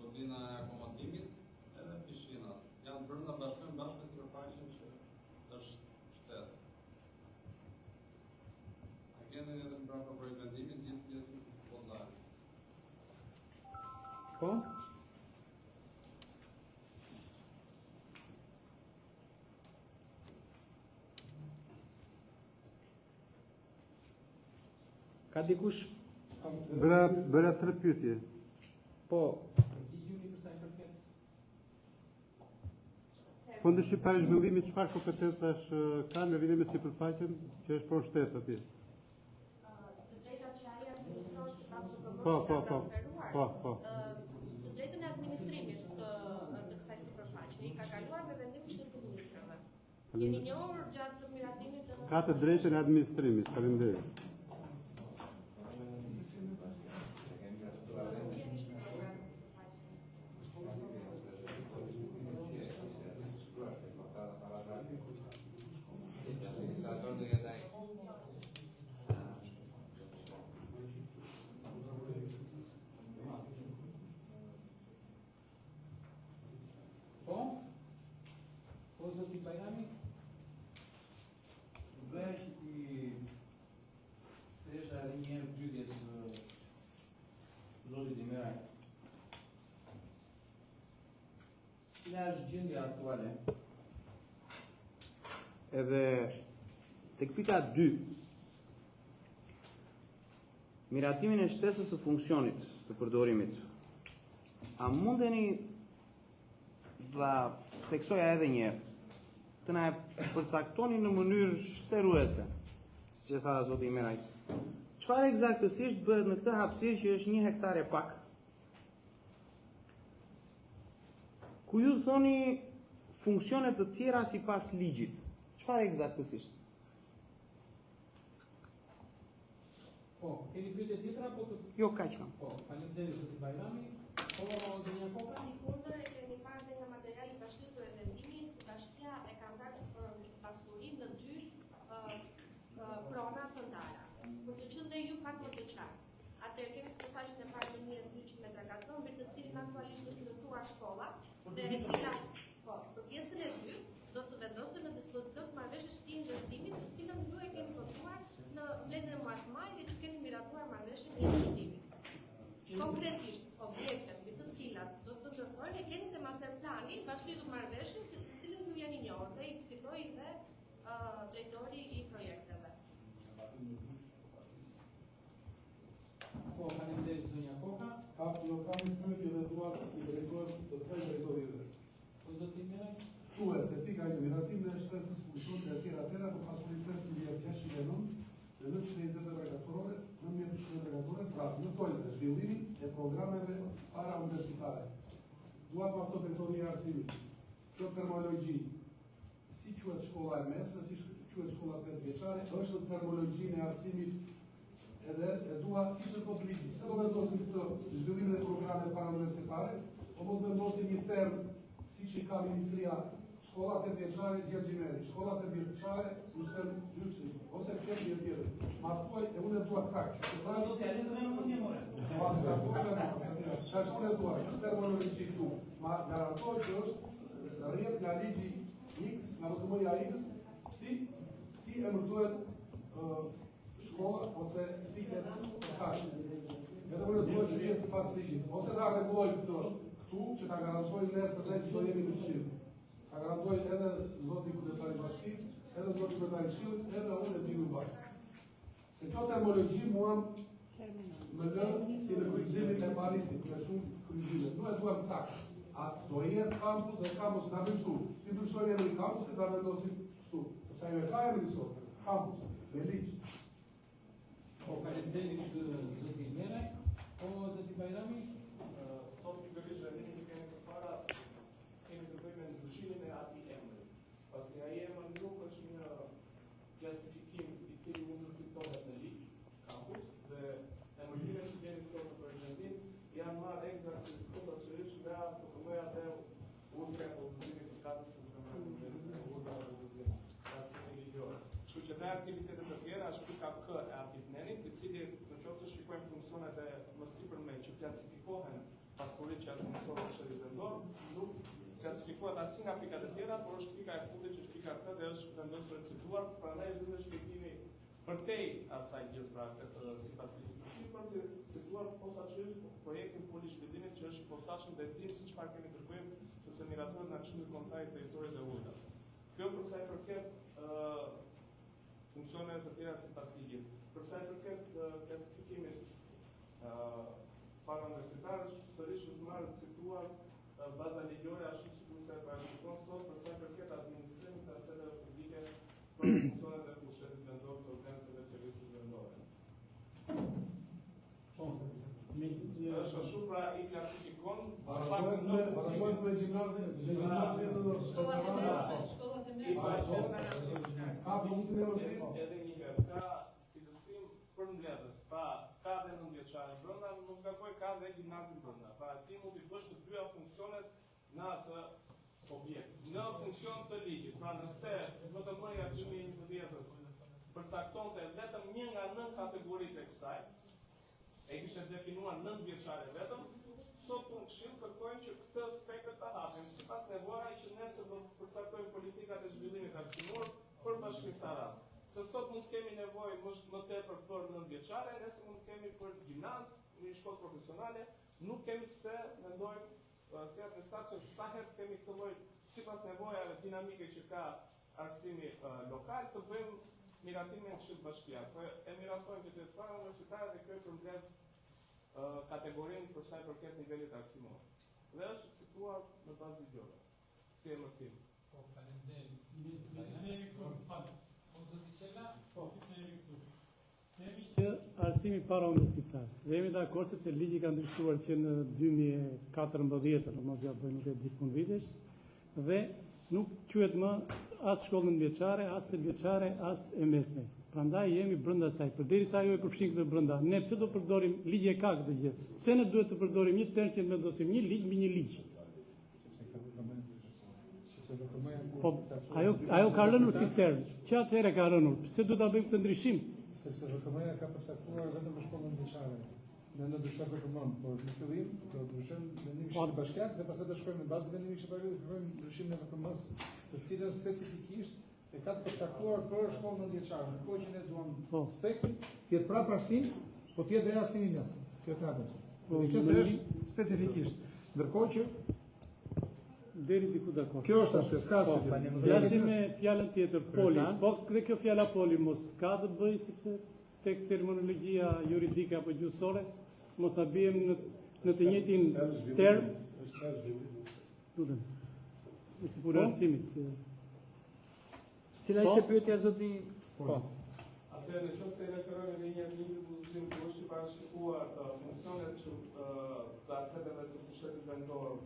godina e akomodimit edhe pishinat. Janë brenda bashkojnë bashkë me sipërfaqen që është shtesë. E keni edhe mbrapa projektvendimin gjithë pjesën se si po ndahet. Po? Ka dikush? Bëra, bëra tre pyetje. Po, përgjigjuni për sa i përket. Fondi Shqiptar i Zhvillimit çfarë kompetencash ka në lidhje me sipërfaqen që është pronë shtet atje? Të drejtat që ai administron sipas VKM-së Po, që po, ka po. transferuar. Po, po. Të drejtën e administrimit të të kësaj sipërfaqe i ka kaluar me vendim Këshillit të Ministrave. Jeni njohur gjatë miratimit të Ka të drejtën e administrimit. Faleminderit. Nuk jeni shpërdoruar me sipërfaqen. Po? Po, zoti Bajrami? Doja që t'i thesha edhe një herë pyetjes së zotit Imeraj. Cila është gjendja aktuale? Edhe tek pika 2 miratimin e shtesës së funksionit të përdorimit. A mundeni ta theksoja edhe një herë, të na e përcaktoni në mënyrë shteruese, siç e tha zoti Imeraj. Çfarë eksaktësisht bëhet në këtë hapësirë që është një hektar e pak? Ku ju thoni funksione të tjera sipas ligjit. Çfarë eksaktësisht? Po, keni pyetje tjetra apo të Jo, kaq kam. Po, faleminderit zoti Bajrami. Po, zonja Koka? Sikundër e keni parë dhe nga materiali bashkëlidhur e vendimit, bashkia e ka ndarë për pasurinë në dy ë, ë, prona të ndara. Për të qenë dhe ju pak më të qartë. Atëherë kemi sipërfaqen e parë 1200 metra katror, mbi të cilin aktualisht është ndërtuar shkolla dhe e cila po, për pjesën e dytë do të vendosen në dispozicion të marrëveshjes së investimit, të cilën ju e keni votuar në mbledhjen e muajit maj dhe që keni miratuar marrëveshjen e investimit. Konkretisht, objektet mbi të cilat do të ndërtojnë e keni te master plani bashkëlidhur marrëveshjen si të cilën ju jeni njohur dhe i citoi dhe uh, drejtori i projekteve. Ka, jo, kam një pyetje dhe dua t'i drejtohem të tre drejtorive. Po zoti Imeraj? Thuhet te pika 1 miratimin e shkresës funksionit e tjera tjera për pasuri 15609 dhe 920 metra katrore, 9200 metra katrore, pra në thonjëza zhvillimin e programeve parauniversitare. Dua të ma thotë drejtoria e arsimit. Kjo terminologji si quhet shkolla e mesme, si quhet shkolla 8 vjeçare, është në terminologjinë e arsimit edhe e dua siç e thotë ligji. Pse do vendosim këtë zhvillimin e programeve parauniversitare, po mos vendosim një term siç i ka ministria shkolla 8 vjeçare Gjergj Ymeri, shkolla 8 vjeçare Husën Hysni, ose tjetër një tjetër. Ma thuaj e unë e dua saktë, që ta Socialistët dhe nuk mund more. Po, ta thuaj, tash unë e dua, këtë terminologji këtu. Ma garantoj që është rrjedh nga ligji X, nga VKM-ja X, si si emërtohet shkolla ose si e tash. Edhe unë dua që jetë sipas ligjit, ose ta rregulloj këtë këtu që ta garantoj nesër ne që do jemi në këshill. Ta garantoj edhe zoti kryetar i bashkisë, edhe zoti kryetar i këshillit, edhe unë e gjithë bashkë. Se kjo terminologji mua më lë si në kryqëzimin e Parisit, me shumë kryqëzime. Nuk e duam saktë. A do jetë kampus dhe kampus na bëjmë kështu. Ti ndryshojmë emrin kampusit, ta vendosim kështu, sepse ajo e ka emrin sot, kampus, me ligj. Po faleminderit zoti Imeraj. Po zoti Bajrami, sot pikërisht vendimin që kemi përpara kemi të bëjmë me ndryshimin e atij emri. Pasi ai emër nuk është një klasifikim i cili mund të citohet në ligj, kampus, dhe emërtimet që kemi sot në projektvendim janë marrë ekzaktësisht posaçërisht nga VKM-ja dhe urdhri apo udhëzimi përkatës në të urdhra dhe udhëzim, arsimi ligjor. Kështu që dhe aktivitetet të tjera është pika K e atij nenit, i cili në qoftë se shikojmë funksionet e mësipërme që klasifikohen pasuritë që administron pushteti vendor, nuk klasifikohet asnjë nga pikat e tjera, por është pika e fundit që është pika K dhe është vendosur e cituar, prandaj është dhe shpjegimi përtej asaj gjës pra këtë sipas ligjit në fuqi, për të cituar posaçërisht projektin poli zhvillimit që është i posaçëm dhe dim se çfarë kemi të bëjmë, sepse miratohet nga Këshilli Kombëtar i Territorit dhe Ujërave. Kjo për sa i përket ë funksioneve të tjera sipas ligjit. Për sa i përket klasifikimit ë parauniversitar, sërish është marrë cituar baza ligjore ashtu sikurse e parashikon sot për sa i përket administrimit të aseteve publike për funksionet e pushtetit vendor të organeve të vetëqeverisjes vendore. Po, megjithëse është ashtu pra i klasifikon barazohet me barazohet me gjimnazin, me gjimnazin do shkollat e mesme, shkollat e mesme. Ka po një emërtim. Edhe një herë ka cilësim përmbledhës, pra ka dhe 9 vjeçare brenda, mos gaboj ka dhe gjimnazin brenda. Pra ti mund t'i bësh të dyja funksionet në atë objekt. Në funksion të ligjit, pra nëse VKM-ja 2020-ës përcaktonte vetëm një nga nën kategoritë e kësaj, e kishte definuar 9 vjeçare vetëm, sot në këshill kërkojmë që këtë spektër ta hapim sipas nevojave që nesër do të përcaktojmë politikat e zhvillimit arsimor për Bashkinë Sarandë. Se sot mund të kemi nevojë më, më tepër për 9 vjeçare, nesër mund të kemi për gjimnaz, një shkollë profesionale, nuk kemi pse mendojmë si administratë që sa herë të kemi këtë lloj sipas nevojave dinamike që ka arsimi lokal të bëjmë miratimin e Këshillit Bashkiak. Po e miratojmë që të jetë parauniversitare dhe kjo e përmbledh kategorinë për sa i përket nivelit arsimor. Dhe është cituar në bazë ligjore si emërtim. Po, faleminderit. Megjithëse jemi këtu, fal. Po zoti Çela, po, megjithëse jemi këtu. Themi që arsimi parauniversitar. Dhe jemi dakord sepse ligji ka ndryshuar që në 2014, në mos gaboj nuk e di punë vitesh, dhe nuk quhet më as shkollë nëntëvjeçare, as tetëvjeçare, as e mesme. Prandaj jemi brenda saj. Përderisa ajo e përfshin këtë brenda, ne pse do përdorim ligji e ka këtë gjë? Pse ne duhet të përdorim një term që të vendosim një ligj mbi një ligj? Po, ajo, ajo ka rënur si term. Që atëherë ka rënur? Pse duhet ta bëjmë këtë ndryshim? Sepse VKM-ja ka përcaktuar vetëm për shkollën nëntëvjeçare. Ne do ndryshojmë VKM-n, por në fillim do të ndryshojmë vendimin e Këshillit Bashkiak dhe pastaj do shkojmë në bazë të vendimit të Këshillit Bashkiak do kërkojmë ndryshimin e VKM-së, të cilën specifikisht e ka të përcaktuar për shkollën nëntëvjeçare. Ndërkohë që ne duam po. spektrin, të jetë prapë arsim, po të jetë dhe arsimi i mesëm. Kjo të atë. Po, që se është specifikisht. Ndërkohë që deri diku dakord. Kjo është arsye, s'ka po, arsye. Flasim me fjalën tjetër, poli. Po dhe kjo fjala poli mos ka të bëjë sepse tek terminologjia juridike apo gjuhësore mos na biem në Në të njëjtin term është zhvillim. Lutem. Si punë Po? arsimit. Cila ishte pyetja zoti? Po. Atëherë, në qoftë se i referojmë edhe një herë ligjit udhëzim ku është i parashikuar uh, funksionet që uh, të aseteve të pushtetit vendor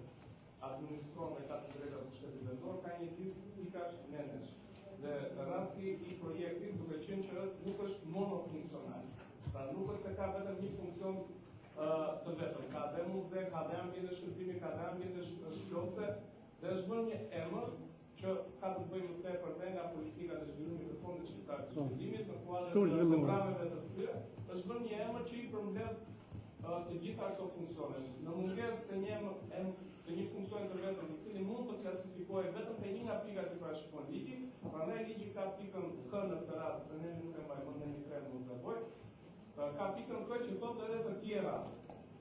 administron dhe ka të drejta pushtetit vendor, ka një listë pikash nenesh. Dhe rasti i projektit, duke qenë që nuk është monofunksional, pra nuk është se ka vetëm një funksion uh, të vetëm, ka dhe muze, ka dhe ambiente shërbimi, ka dhe ambiente shplose, dhe është vënë një emër që ka të bëjë më tepër dhe nga politikat e zhvillimit të Fondit Shqiptar të Po. Zhvillimit në kuadër Shumë të zhvillimore. programeve të tyre, është vënë një emër që i përmbledh ë, të gjitha këto funksione. Në mungesë të një em- em- të një funksioni të vetëm, i cili mund të klasifikohej vetëm te një nga pikat që parashikon ligji, prandaj ligji ka pikën K në këtë rast, se ne nuk e mbaj mend neni 3 mund të gaboj. Ë, Ka pikën K që thotë edhe të tjera,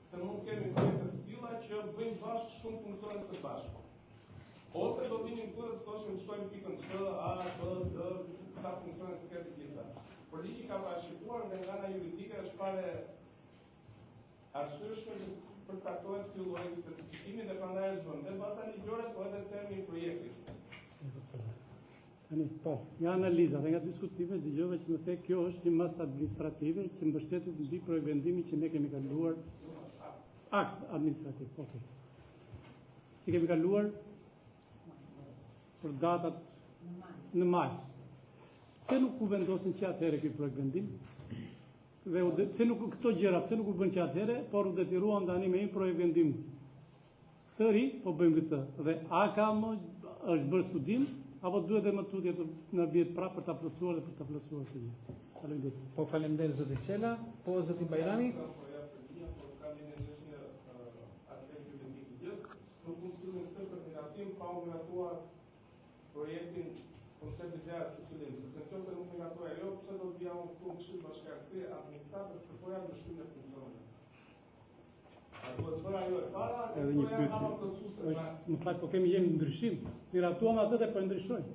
se mund të kemi projekte të tilla që bëjnë bashkë shumë funksione së bashku. Ose do vinim këtu dhe të thoshim shtojmë pikën C, A, B, D, sa funksione të ketë të gjitha. Por ligji ka parashikuar dhe nga ana juridike është fare arsyeshme që përcaktohet ky lloj specifikimi dhe prandaj është vënë dhe baza ligjore, po edhe termi i projektit. E kuptova. Tani, po, nga analiza dhe nga diskutimet dëgjova që më the kjo është një masë administrative që mbështetet mbi projektvendimin që ne kemi kaluar akt administrativ, po. Okay. Që kemi kaluar për datat në maj. Pse nuk u vendosin që atëherë ky projektvendim? Dhe u de, pse nuk këto gjëra, pse nuk u bën që atëherë, por u detyruam tani me një projektvendim të ri, po bëjmë këtë. Dhe a ka më është bërë studim apo duhet edhe më tutje të na vihet prapë për ta plotësuar dhe për ta plotësuar këtë gjë. Faleminderit. Po faleminderit zoti Çela, po zoti Bajrami. Po jap përgjigje, por ka një është një ë, aspekt juridik i gjës. Nuk mund të sillim këtë për miratim pa u miratuar projektin koncepti vlerë si fillim, sepse nëse nuk miratohej ajo, pse do të vija unë këtu në Këshill Bashkiak si administrator të kërkoja ndryshimin e funksioneve. A duhet bërë ajo e para, Edhe një këto janë pyetje. hapa plotësuese. Është, në fakt po kemi jemi në ndryshim. Miratuam atë dhe po e ndryshojmë.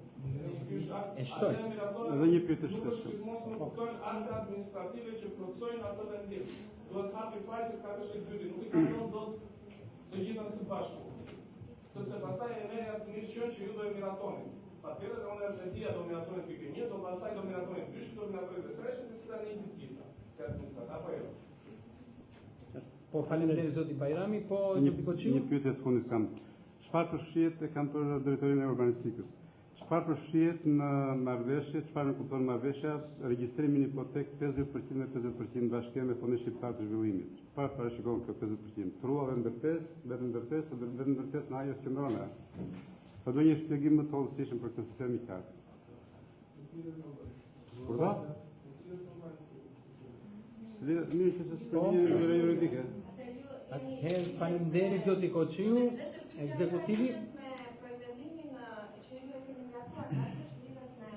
Ky është akt- E shtoj. atë miratohet- Edhe një pyetje Nuk është shtesë. gjithmonë se nuk kuptojnë akte administrative që plotësojnë atë vendim. Duhet hapi i parë që kapësh i dyti, nuk i kalon dot të gjitha së bashku. Sepse pastaj e merr atë mirë qenë që ju do e miratoni. Patjetër dhe unë e dija do miratoni pikën 1, do pastaj do miratoni dyshin, do miratoni dhe treshin, dhe si tani të gjitha, si administrat apo jo. Po faleminderit zoti Bajrami, po Një, zoti Koçiu. një pyetje të fundit kam. Çfarë përfshihet e kam për drejtorinë e urbanistikës? Çfarë përfshihet në marrëveshje, çfarë nënkupton marrëveshja regjistrimi në hipotekë 50% me 50% bashkia me Fondin Shqiptar të Zhvillimit? Çfarë parashikon kjo 50%? Trua dhe ndërtesë, vetëm ndërtesë, dhe vetëm ndërtesë në hajës qendrore. Po do një shpjegim më të hollësishëm për këtë sistem i qartë. Por da? S'lidhet mirë që se Po. s'përgjigje në mënyrë juridike. Atëherë faleminderit zoti Koçiu, ekzekutivi. Me projektvendimin ë, që ju e kemi miratuar tashmë që lidhet me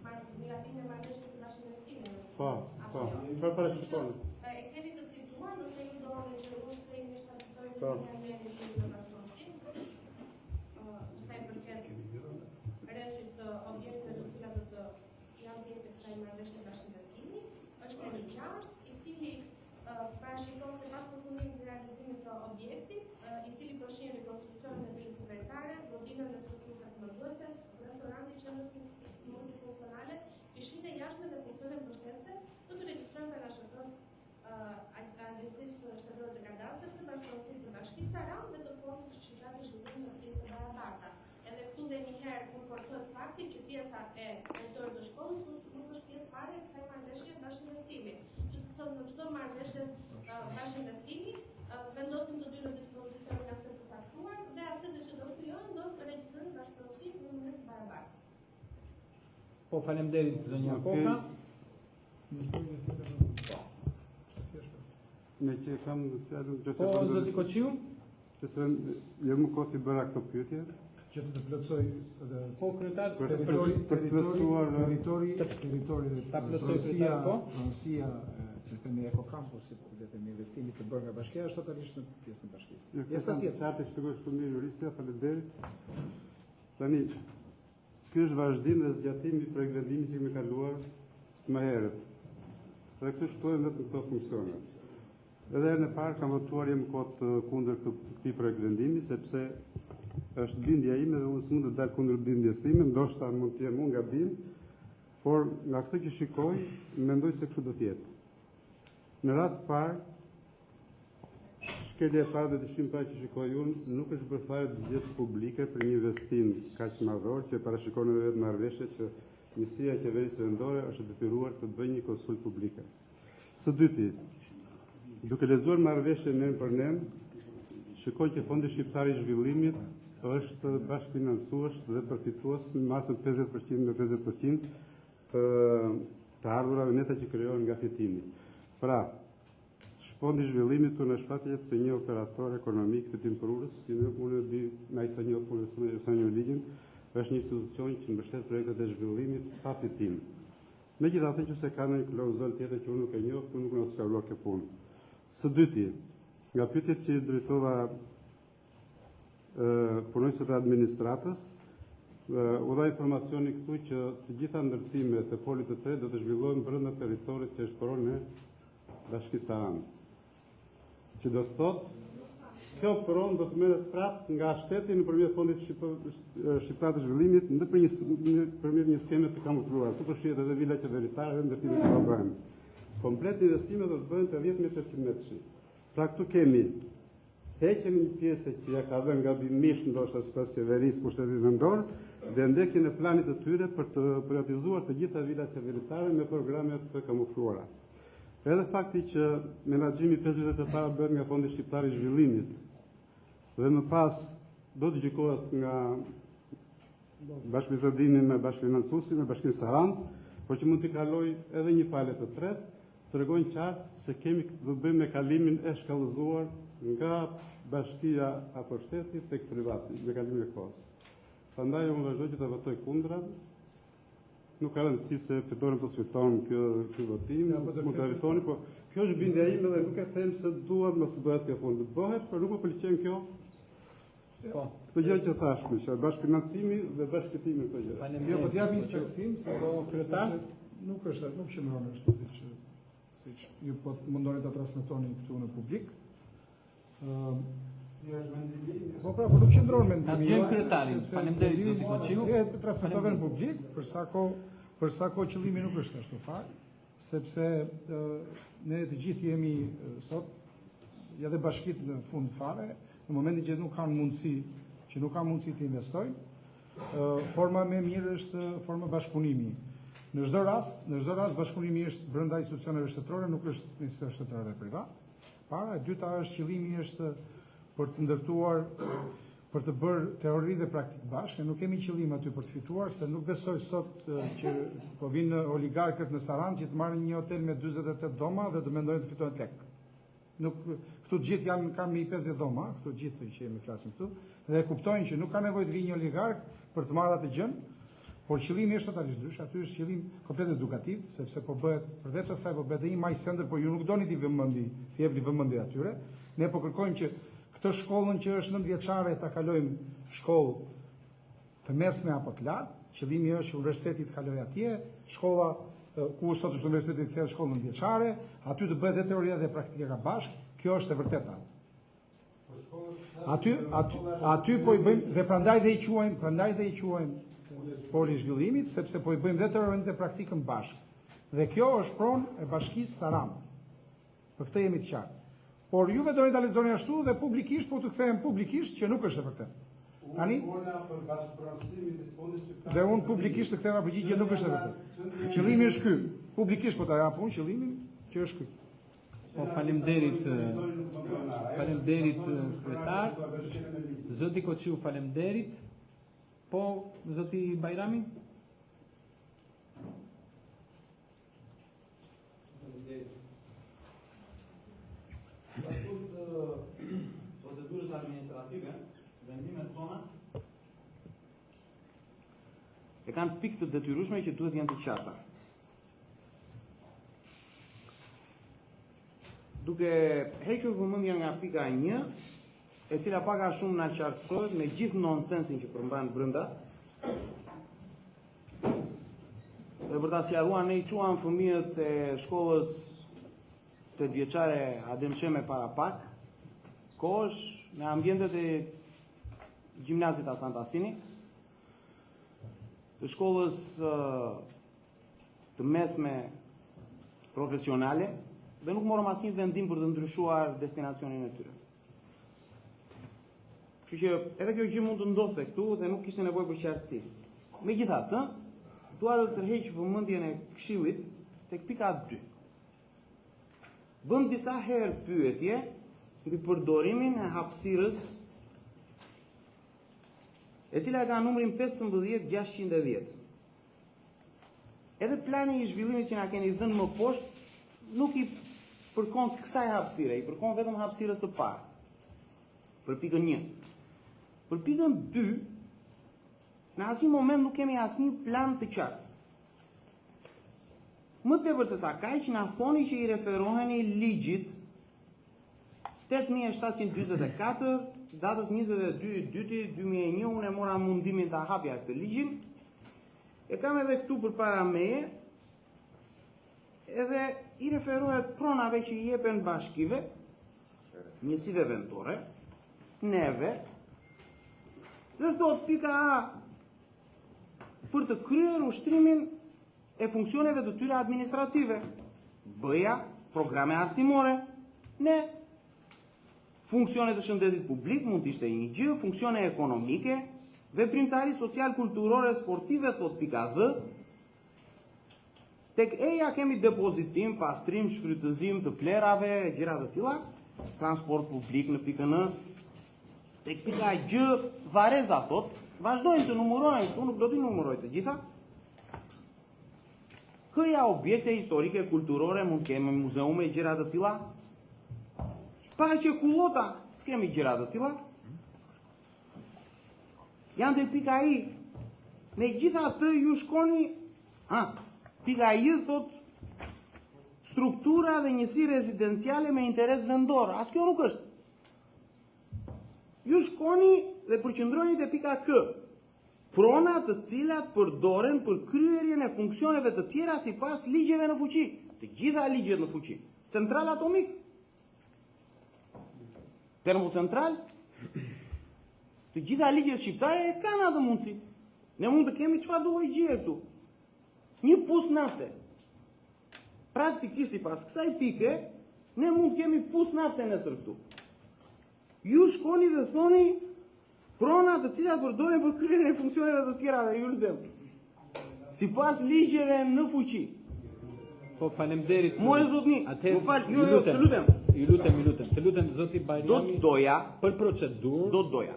mar- miratimin e marrëveshjes së bashkëinvestimit. Po, po. Çfarë parashikon? E keni të cituar, nëse ju doni që unë shkrimisht ta citoj Po. në një herë në në bashkëpunësim, ë, sa i përket rrethit të objekteve të cilat do të janë pjesë e kësaj marrëveshje bashkëinvestimi, është neni 6, i cili ë, parashikon se pas përfundimit të realizimit të objektit, ë, i cili përfshin rekonstruksionin e vilës qeveritare, godinën e strukturës akomoduese, restoranti, qendrës multifunksionale, pishinë e jashtme dhe funksione mbështetëse, do të regjistrohen pranë ASHK-s Agjencisë Shtetërore të Kadastrës në bashkëpunësim të Bashkisë Sarandë dhe të Fondit Shqiptar të Zhvillimit të Pjesë të Barabarta. Edhe këtu dhe një herë u forcohet fakti që pjesa e territorit të shkollës nuk, nuk është pjesë fare e kësaj marrëveshje bashkëinvestimi. Që të thonë në çdo marrëveshje ë, bashkëinvestimi ë, vendosim të dy në dispozicion një aset të caktuar dhe asetet që do të krijohen do të regjistrohen në bashkëpunësim në mënyrë të barabartë. Po faleminderit zonja Okej. Koka. Me që e kam fjalën nëse Po zoti Koçiu, Nëse jo më kot i bëra këto pyetje, Që të të plotësoj edhe po kryetar, Për- territori, për të plotësuar territori, territori dhe Ta plotësoj pronësia, kryetar, po. pronësia, e, si themi ekokampusit, le të themi investimit të bërë nga bashkia është totalisht në pjesën e bashkisë. Jo, Pjesa kam tjetër. Qartë e shpjegoi shumë mirë juristja, faleminderit. Tani, ky është vazhdim dhe zgjatim i projektvendimit që kemi kaluar më herët. Dhe këtu shtojmë vetëm këto funksione. Edhe herën e parë kam votuar jo më kot kundër këtij projektvendimi sepse është bindja ime dhe unë s'mund të dal kundër bindjes time, ndoshta mund të jem unë gabim, por nga këto që shikoj, mendoj se kështu do të jetë. Në radhë të parë, shkelja e parë dhe dyshimi i parë që shikoj unë, nuk është bërë fare dëgjesë publike për një investim kaq madhor që parashikon edhe vetë marrëveshja që njësia e qeverisë vendore është e detyruar të bëjë një konsultë publike. Së dyti, duke lexuar marrëveshjen nen për nen, shikoj që Fondi Shqiptar i Zhvillimit është bashkëfinancues dhe përfitues në masën 50% me 50% të të ardhurave neta që krijohen nga fitimi. Pra, Fondi i Zhvillimit këtu na shfaqet si një operator ekonomik fitimprurës, që unë e di me aq sa njoh punën e sa njoh ligjin, është një institucion që mbështet projektet e zhvillimit pa fitim. Megjithatë, nëse ka ndonjë klauzolë tjetër që unë nuk e njoh, këtu nuk na sqaron kjo punë. Së dyti, nga pyetjet që i drejtova punonjësve të administratës, u dha informacioni këtu që të gjitha ndërtimet e polit të tretë do të zhvillohen brenda territorit që është pronë e Bashkisë Sarandë. Që do të thotë, kjo pronë do të merret prapë nga shteti nëpërmjet Fondit Shqiptar të Zhvillimit nëpërmjet një skeme të kamufluar. Këtu përfshihet edhe vila qeveritare dhe ndërtimet që do bëhen. Komplet investimet do të bëhen te 10800 metrëshi. Pra këtu kemi heqjen e një pjese që ja ka dhënë gabimisht ndoshta sipas qeverisë pushtetit vendor dhe ndjekjen e planit të tyre për të privatizuar të gjitha vilat qeveritare me programe të kamufluara. Edhe fakti që menaxhimi 5 vitet e para bëhet nga Fondi Shqiptar i Zhvillimit dhe më pas do të gjykohet nga bashkëbisedimi me bashkëfinancuesin, me Bashkinë Sarandë, por që mund t'i kalojë edhe një pale të tretë, tregon qartë se kemi të bëjmë me kalimin e shkallëzuar nga bashkia apo shteti tek privati, me kalimin e kohës. Prandaj unë vazhdoj që ta votoj kundra. Nuk ka rëndësi se fiton apo s'fiton kjo ky votim, ja, po mund ta evitoni, po kjo është bindja ime dhe nuk e them se dua mos bëhet kjo punë. Të bëhet, por nuk më pëlqen kjo. Po. Këto gjëra që thashë, më që bashkëfinancimi dhe bashkëfitimi këto gjëra. Jo, po të jap një saktësim se po kryetar nuk është, nuk qëndron ashtu siç siç ju po mundoni ta transmetoni këtu në publik. Ëm Jo, është mendimi im. Po pra, po nuk qëndron mendimi. Ta dëgjojmë kryetarin. Faleminderit zoti Koçiu. E transmetove në publik për sa kohë për sa kohë qëllimi nuk është ashtu fare, sepse ne të gjithë jemi sot edhe bashkitë në fund fare, në momentin që nuk kanë mundësi, që nuk kanë mundësi të investojnë, forma më e mirë është forma bashkëpunimi. Në çdo rast, në çdo rast bashkëpunimi është brenda institucioneve shtetërore, nuk është në institucione shtetërore dhe privat. Para, e dyta është qëllimi është për të ndërtuar për të bërë teori dhe praktikë bashkë, ne nuk kemi qëllim aty për të fituar, se nuk besoj sot që po vinë oligarkët në Sarandë që të marrin një hotel me 48 dhoma dhe të mendojnë të fitojnë lek. Nuk këtu të gjithë janë kanë mbi 50 dhoma, këtu të gjithë që jemi flasim këtu, dhe e kuptojnë që nuk ka nevojë të vijë një oligark për të marrë atë gjën, por qëllimi është totalisht ndryshe, aty është qëllim komplet edukativ, sepse po bëhet përveç asaj po bëhet edhe një MICE center, por ju nuk doni t'i vëmendi, t'i jepni vëmendje atyre. Ne po kërkojmë që këtë shkollën që është 9 vjeçare ta kalojmë shkollë të mesme apo të lartë, qëllimi është që universiteti të kalojë atje, shkolla ku sot është universiteti të kthehet shkollë 9 vjeçare, aty të bëhet dhe teoria dhe praktika bashkë, kjo është e vërteta. Aty, aty, aty po i bëjmë dhe prandaj dhe i quajmë, prandaj dhe i quajmë poli i zhvillimit, sepse po i bëjmë dhe teorinë dhe praktikën bashkë. Dhe kjo është pronë e Bashkisë Sarandë. Për këtë jemi të qartë. Por juve doni ta lexoni ashtu dhe publikisht po të kthehem publikisht që nuk është e vërtetë. Tani puna për bashkëpronësimin e fondit shqiptar. Dhe unë publikisht të ktheva përgjigje nuk është e vërtetë. Qëllimi është ky. Publikisht po ta jap unë qëllimin që është ky. Po faleminderit faleminderit kryetar. Zoti Koçiu faleminderit. Po zoti Bajrami? Faleminderit. Sipas procedurës administrative, vendimet tona e kanë pikë të detyrueshme që duhet të jenë të qarta. Duke hequr vëmendjen nga pika 1, e cila pak a shumë na qartësohet me gjithë nonsensin që përmban brenda. Dhe për ta sqaruar ne i çuam fëmijët e shkollës. tetëvjeçare Adem Sheme para pak kohësh në ambientet e gjimnazit Hasan Tahsini, të shkollës të mesme profesionale dhe nuk morëm asnjë vendim për të ndryshuar destinacionin e tyre. Kështu që edhe kjo gjë mund të ndodhte këtu dhe nuk kishte nevojë për qartësi. Megjithatë, dua të tërheq vëmendjen e Këshillit tek pika 2. Bëmë disa herë pyetje mbi përdorimin e hapësirës e cila ka numrin 15610. Edhe plani i zhvillimit që na keni dhënë më poshtë nuk i përkon kësaj hapësire, i përkon vetëm hapësirës së parë. Për pikën 1. Për pikën 2, në asnjë moment nuk kemi asnjë plan të qartë. Më tepër se sa kaq na thoni që i referoheni ligjit 8744 datës 22.2.2001 unë e mora mundimin ta hapja këtë ligjin E kam edhe këtu përpara meje, edhe i referohet pronave që i jepen bashkive, njësive vendore, neve, dhe thot pika A, për të kryer ushtrimin e funksioneve të tyre administrative, B-ja, programe arsimore, ne, Funksione të shëndetit publik mund të ishte një gjë, funksione ekonomike, veprimtari social, kulturore, sportive, thot pika D. Tek E-ja kemi depozitim, pastrim, shfrytëzim të plehrave, gjëra të tilla, transport publik në pikën N. Tek pika Gj, varreza thot, vazhdojnë të numërohen këtu, nuk do t'i numëroj të gjitha. H-ja objekte historike, kulturore, mund të kemi muzeume, gjëra të tilla. Parqe kullota, s'kemi gjëra të tilla. Janë te pika I. Megjithatë ju shkoni, ha, pika J thot struktura dhe njësi rezidenciale me interes vendor. As kjo nuk është. Ju shkoni dhe përqendroheni te pika K. Prona të cilat përdoren për kryerjen e funksioneve të tjera sipas ligjeve në fuqi, të gjitha ligjet në fuqi. Central atomik, termocentral, të gjitha ligjet shqiptare e kanë atë mundësi. Ne mund të kemi çfarëdo lloj gjëje këtu. Një pus nafte. Praktikisht sipas kësaj pike, ne mund të kemi pus nafte nesër këtu. Ju shkoni dhe thoni Prona të cilat përdoren për kryerjen e funksioneve të tjera dhe ju lutem. Sipas ligjeve në fuqi. Po faleminderit. More zotni, më fal, jo, jo, të lutem. Ju lutem, ju lutem. Të lutem zoti Bajrami. Do të doja për procedurë. Do të doja.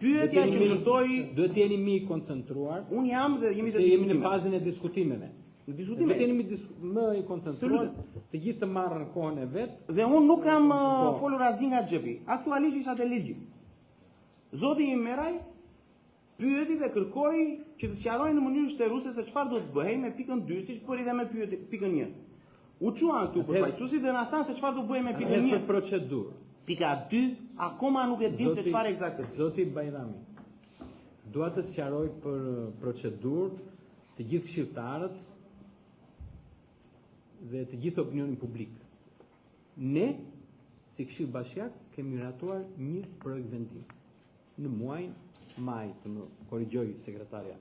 Pyetja që ndërtoi duhet të jeni më i koncentruar. Unë jam dhe jemi të jemi në fazën e diskutimeve. Në diskutime. Duhet të jeni më i koncentruar, të gjithë të marrin kohën e vet. Dhe unë nuk kam uh, po. folur asgjë nga xhepi. Aktualisht isha te ligji. Zoti Imeraj pyeti dhe kërkoi që të sqarojë në mënyrë shteruese se çfarë do të bëhej me pikën 2, siç bëri dhe me pyetje pikën 1. U çuan këtu përfaqësuesit dhe na thanë se çfarë do bëhej me pikën 1. Për procedurë. Pika 2 akoma nuk e dim se çfarë ekzaktësisht. Zoti Bajrami, dua të sqaroj për procedurë të gjithë këshilltarët dhe të gjithë opinionin publik. Ne, si Këshill Bashkiak, kemi miratuar një projektvendim në muajin maj, të më korrigjojë sekretarja,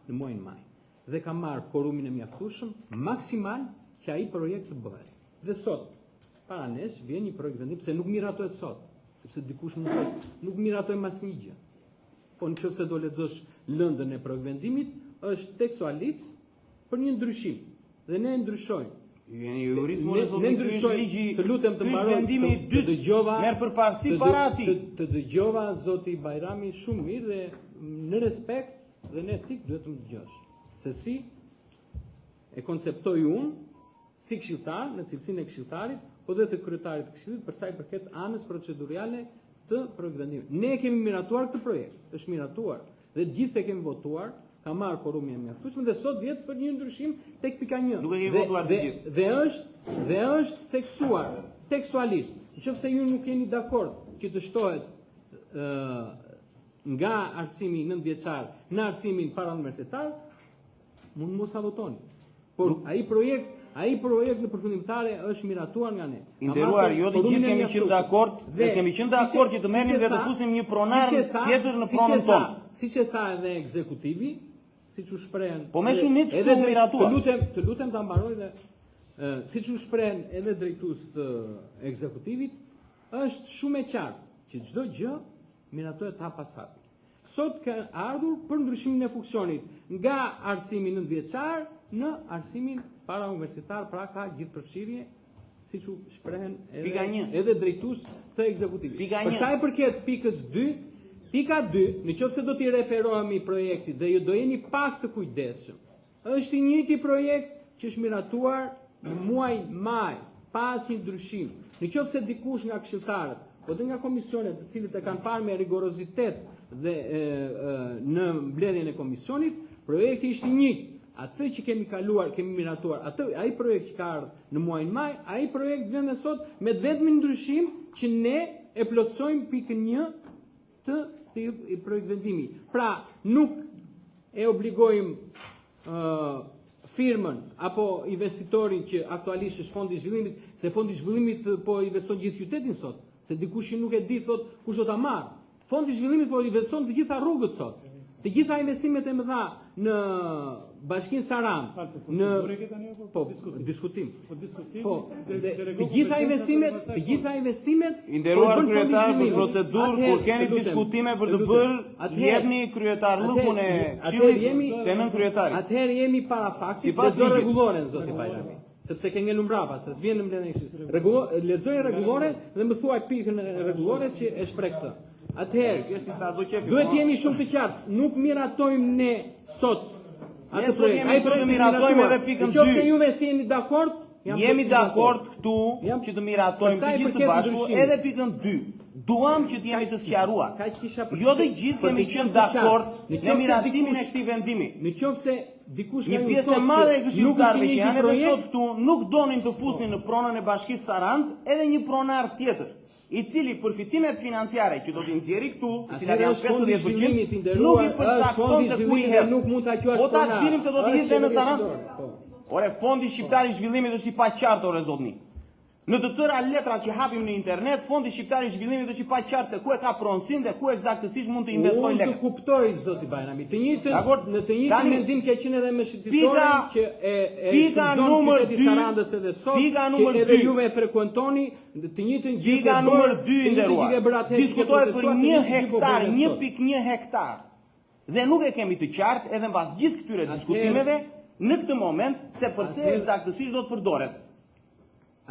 në muajin maj. Dhe ka marrë kuorumin e mjaftueshëm maksimal që ai projekt të bëhet. Dhe sot, para nesh vjen një projektvendim se nuk miratohet sot, sepse dikush mund të thotë, nuk miratojmë asnjë gjë. Po në qoftë se do lexosh lëndën e projektvendimit, është tekstualisht për një ndryshim. Dhe ne e ndryshojmë. Ju jeni jurist, more zotni, ne ndryshojmë ligji. Të lutem të mbaroj. Vendimi i dytë. Dëgjova. Merr përparësi para atij. Të, të dëgjova zoti Bajrami shumë mirë dhe në respekt dhe në etikë duhet të më dëgjosh. Se si e konceptoj unë si këshilltar, në cilësinë e këshilltarit, po dhe të kryetarit të këshillit për sa i përket anës procedurale të projektvendimit. Ne e kemi miratuar këtë projekt, është miratuar dhe të gjithë e kemi votuar, ka marrë kuorumin e mjaftueshëm dhe sot vjen për një ndryshim tek pika 1. Nuk e kemi votuar të gjithë. Dhe është dhe është theksuar tekstualisht, nëse ju nuk jeni dakord që të shtohet ë nga arsimi 9 vjeçar në arsimin parauniversitar, mund mos ta votoni. Por ai projekt, ai projekt në përfundimtare është miratuar nga ne. I nderuar, jo të gjithë kemi qenë dakord, ne s'kemi qenë dakord që të merrnim dhe të fusnim një pronar tjetër në pronën tonë. Siç e tha edhe ekzekutivi, siç u shprehën. Po me shumicë këtu u miratua. Të lutem, të lutem ta mbaroj dhe siç u shprehën edhe drejtues të ekzekutivit, është shumë e qartë që çdo gjë miratohet hap pas hapi. Sot ka ardhur për ndryshimin e funksionit nga arsimi nëntëvjeçar në arsimin parauniversitar, pra ka gjithëpërfshirje, siç u shprehen edhe edhe drejtues të ekzekutivit. Për sa i përket pikës 2, pika 2, në qoftë se do t'i referohemi projektit dhe ju do jeni pak të kujdesshëm, Është i njëjti projekt që është miratuar në muajin maj, pa asnjë ndryshim. Në qoftë se dikush nga këshilltarët, po dhe nga komisionet, të cilët e kanë parë me rigorozitet dhe e, e, në mbledhjen e komisionit, projekti është i njëjtë. Atë që kemi kaluar, kemi miratuar, atë ai projekt që ka ardhur në muajin maj, ai projekt vlen dhe sot me të vetmin ndryshim që ne e plotësojmë pikën 1 të këtij projektvendimi. Pra, nuk e obligojmë ë firmën apo investitorin që aktualisht është Fondi i Zhvillimit, se Fondi i Zhvillimit po investon gjithë qytetin sot, se dikush që nuk e di thotë kush do ta marrë. Fondi i Zhvillimit po investon të gjitha rrugët sot. Të gjitha investimet e mëdha në Bashkinë Sarandë, në po diskutim. Po diskutim. Po, të gjitha investimet, të gjitha investimet I nderuar po kryetar për procedurë, kur keni diskutime për të bërë, jepni kryetarllëkun e këshillit te nënkryetari. Atëherë jemi para faktit, lexo rregulloren zoti Bajrami, sepse ke ngelur mbrapa, se s'vjen në mbledhjen e këshillit. Rregullo, lexoje rregulloren dhe më thuaj pikën e rregullores që e shpreh këtë. Atëherë, duhet të jemi shumë të qartë, nuk miratojmë ne sot atë projekt. Ai projekt të miratojmë edhe pikën 2. Nëse ju me s'jeni dakord, jemi dakord këtu që të miratojmë të gjithë së bashku edhe pikën 2. Duam që të jemi të sqaruar. Jo të gjithë kemi qenë dakord në miratimin e këtij vendimi. Në qoftë se dikush një pjesë e madhe e këshilltarëve që janë edhe sot këtu nuk donin të fusnin në pronën e Bashkisë Sarandë edhe një pronar tjetër. i cili përfitimet financiare që do t'i nxjerrë këtu, të cilat janë 50%, nuk i përcakton se ku i hedh. Nuk mund ta quash Po ta dinim se do t'i hidhte në Sarandë. Po. Ore, Fondi Shqiptar i Zhvillimit është i paqartë, ore zotni. Në të tëra letrat që hapim në internet, Fondi Shqiptar i Zhvillimit është i paqartë se ku e ka pronësinë dhe ku eksaktësisht mund të investojë lekë. Unë të kuptoj zoti Bajrami, të njëjtën në të njëjtin mendim ke qenë edhe me shëtitoren që e e pika numër 2 Sarandës edhe sot, pika numër 2 edhe juve e frekuentoni Të njëjtën gjë Pika numër 2 i nderuar. Diskutohet për 1 hektar, 1.1 hektar. Dhe nuk e kemi të qartë edhe mbas gjithë këtyre diskutimeve në këtë moment se përse eksaktësisht do të përdoret.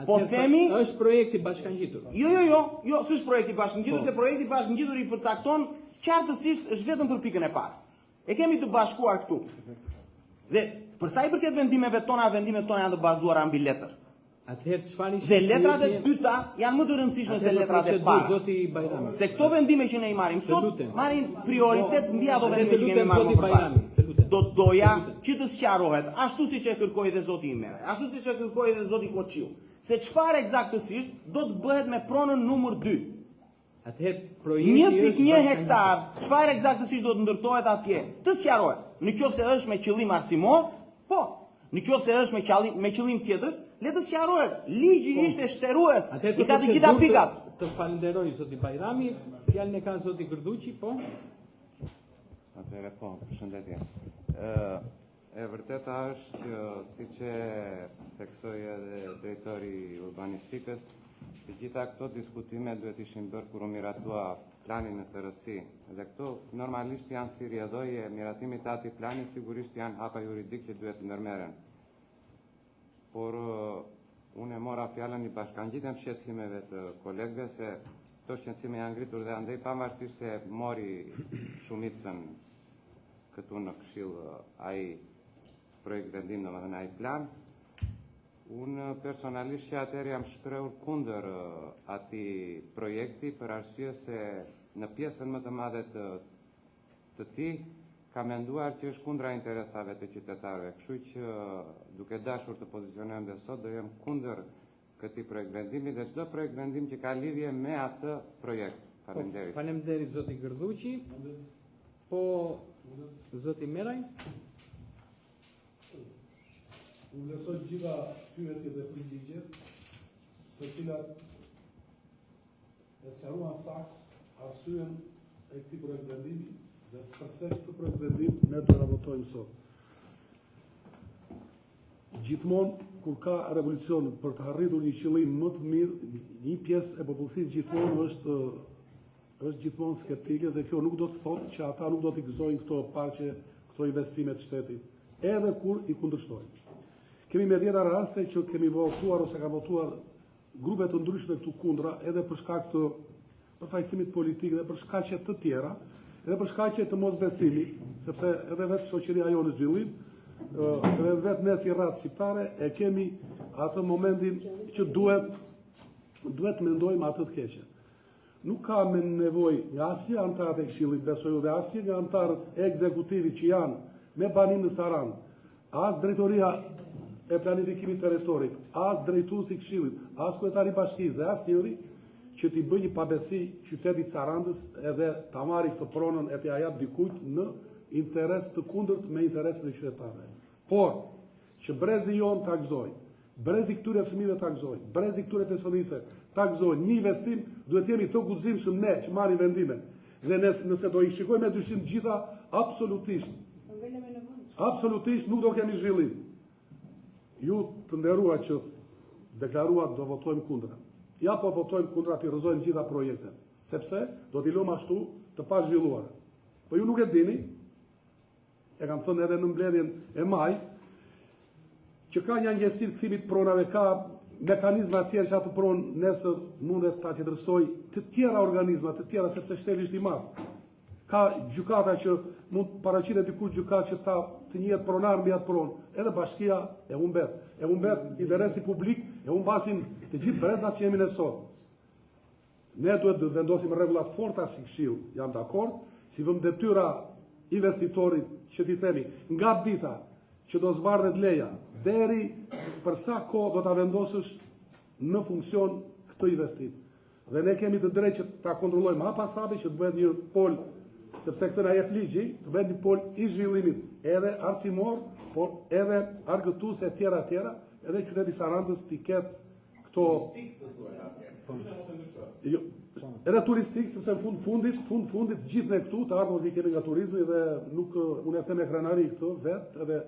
Po themi është projekti bashkangjitur. Jo, jo, jo, jo, s'është projekti bashkangjitur, po. se projekti bashkangjitur i përcakton qartësisht është vetëm për pikën e parë. E kemi të bashkuar këtu. Dhe për sa i përket vendimeve tona, vendimet tona janë të bazuara mbi letër. Atëherë çfarë ishin? Dhe letrat e dyta janë më të rëndësishme se letrat e para. Zoti Bajrami. Se këto vendime që ne i marrim sot marrin prioritet mbi ato vendime që kemi marrë më përpara. Do të doja që të sqarohet, ashtu siç e kërkoi dhe zoti Imeraj, ashtu siç e kërkoi dhe zoti Koçiu, se çfarë eksaktësisht do të bëhet me pronën numër 2. Atëherë projekti është 1.1 hektar, çfarë eksaktësisht do të ndërtohet atje? Të sqarohet. Në qoftë se është me qëllim arsimor, po. Në qoftë se është me qëllim me qëllim tjetër, le të sqarohet. Ligji po. ishte shterues. I ka të gjitha pikat. Të falenderoj zoti Bajrami. Fjalën e ka zoti Gërduqi, po. Atëherë po, përshëndetje. Ë E vërteta është që siç e theksoi edhe drejtori i urbanistikës, të gjitha këto diskutime duhet ishin bërë kur u miratua plani në tërësi. Dhe këto normalisht janë si rrjedhojë e miratimit të atij plani, sigurisht janë hapa juridik që duhet të ndërmerren. Por unë e mora fjalën i bashkangjitem shqetësimeve të kolegëve se këto shqetësime janë ngritur dhe andej pavarësisht se mori shumicën këtu në këshill ai projektvendim, domethënë ai plan. Unë personalisht që atëherë jam shprehur kundër atij projekti për arsye se në pjesën më të madhe të të tij kam menduar që është kundra interesave të qytetarëve, kështu që duke dashur të pozicionohem dhe sot do jem kundër këtij projektvendimi dhe çdo projektvendim që ka lidhje me atë projekt. Po, Faleminderit. Faleminderit zoti Gërdhuqi. Po zoti Meraj. Unë vlerësoj të gjitha pyetjet dhe përgjigjet, të cilat e sqaruan saktë arsyen e këtij projektvendimi dhe përse këtë projektvendim ne do ta votojmë sot. Gjithmonë kur ka revolucion për të arritur një qëllim më të mirë, një pjesë e popullsisë gjithmonë është është gjithmonë skeptike dhe kjo nuk do të thotë që ata nuk do t'i gëzojnë këto parqe, këto investime të shtetit, edhe kur i kundërshtojnë. Kemi me dhjeta raste që kemi votuar ose kanë votuar grupe të ndryshme këtu kundra, edhe për shkak të përfaqësimit politik dhe për shkaqe të tjera, edhe për shkaqe të mosbesimit, sepse edhe vetë shoqëria jonë në zhvillim, edhe vetë ne si racë shqiptare e kemi atë momentin që duhet duhet të mendojmë atë të keqe. Nuk ka më nevojë nga asnjë anëtar e këshillit, besoj unë dhe asnjë nga anëtarët e ekzekutivit që janë me banim në Sarandë, as drejtoria e planifikimit territorit, as drejtuesi i këshillit, as kryetari i bashkisë dhe asnjëri që t'i bëjë një pabesi qytetit Sarandës edhe ta marri këtë pronën e t'ia jap dikujt në interes të kundërt me interesin e qytetarëve. Por, që brezi jonë ta gëzojë, brezi këtyre fëmijëve ta gëzojë, brezi këtyre pensionistëve ta gëzojë një investim, duhet të jemi të guximshëm ne që marrim vendime. Dhe ne nëse do i shikojmë me dyshim të gjitha, absolutisht. Absolutisht nuk do kemi zhvillim. Ju të nderuar që deklaruat do votojmë kundra. Ja po votojmë kundra t'i rrëzojmë gjitha projektet, sepse do t'i lëmë ashtu të pazhvilluara. Po ju nuk e dini, e kam thënë edhe në mbledhjen e majit, që ka një angjesi të kthimit të pronave, ka mekanizma të tjerë që atë pronë nesër mundet ta tjetërsoj të tjera organizma të tjera sepse shteti është i madh. Ka gjykata që mund të paraqitet dikur gjykatë që ta të njihet pronar mbi atë pronë, edhe bashkia e humbet. E humbet interesi publik, e humbasin të gjithë brezat që jemi ne sot. Ne duhet të vendosim rregulla të forta si këshill, jam dakord, si vëmë detyra investitorit që t'i themi nga dita që do zbardhet leja, deri për sa kohë do ta vendosësh në funksion këtë investim. Dhe ne kemi të drejtë që ta kontrollojmë hap pas hapi që të bëhet një pol, sepse këtë na jep ligji, të bëhet një pol i zhvillimit edhe arsimor, por edhe argëtues e tjera e tjera, edhe qyteti i Sarandës t'i ketë këto po. Jo, edhe turistik, sepse në fund fundit, fund fundit gjithë ne këtu të ardhurat i kemi nga turizmi dhe nuk unë e them me krenari këtë vet, edhe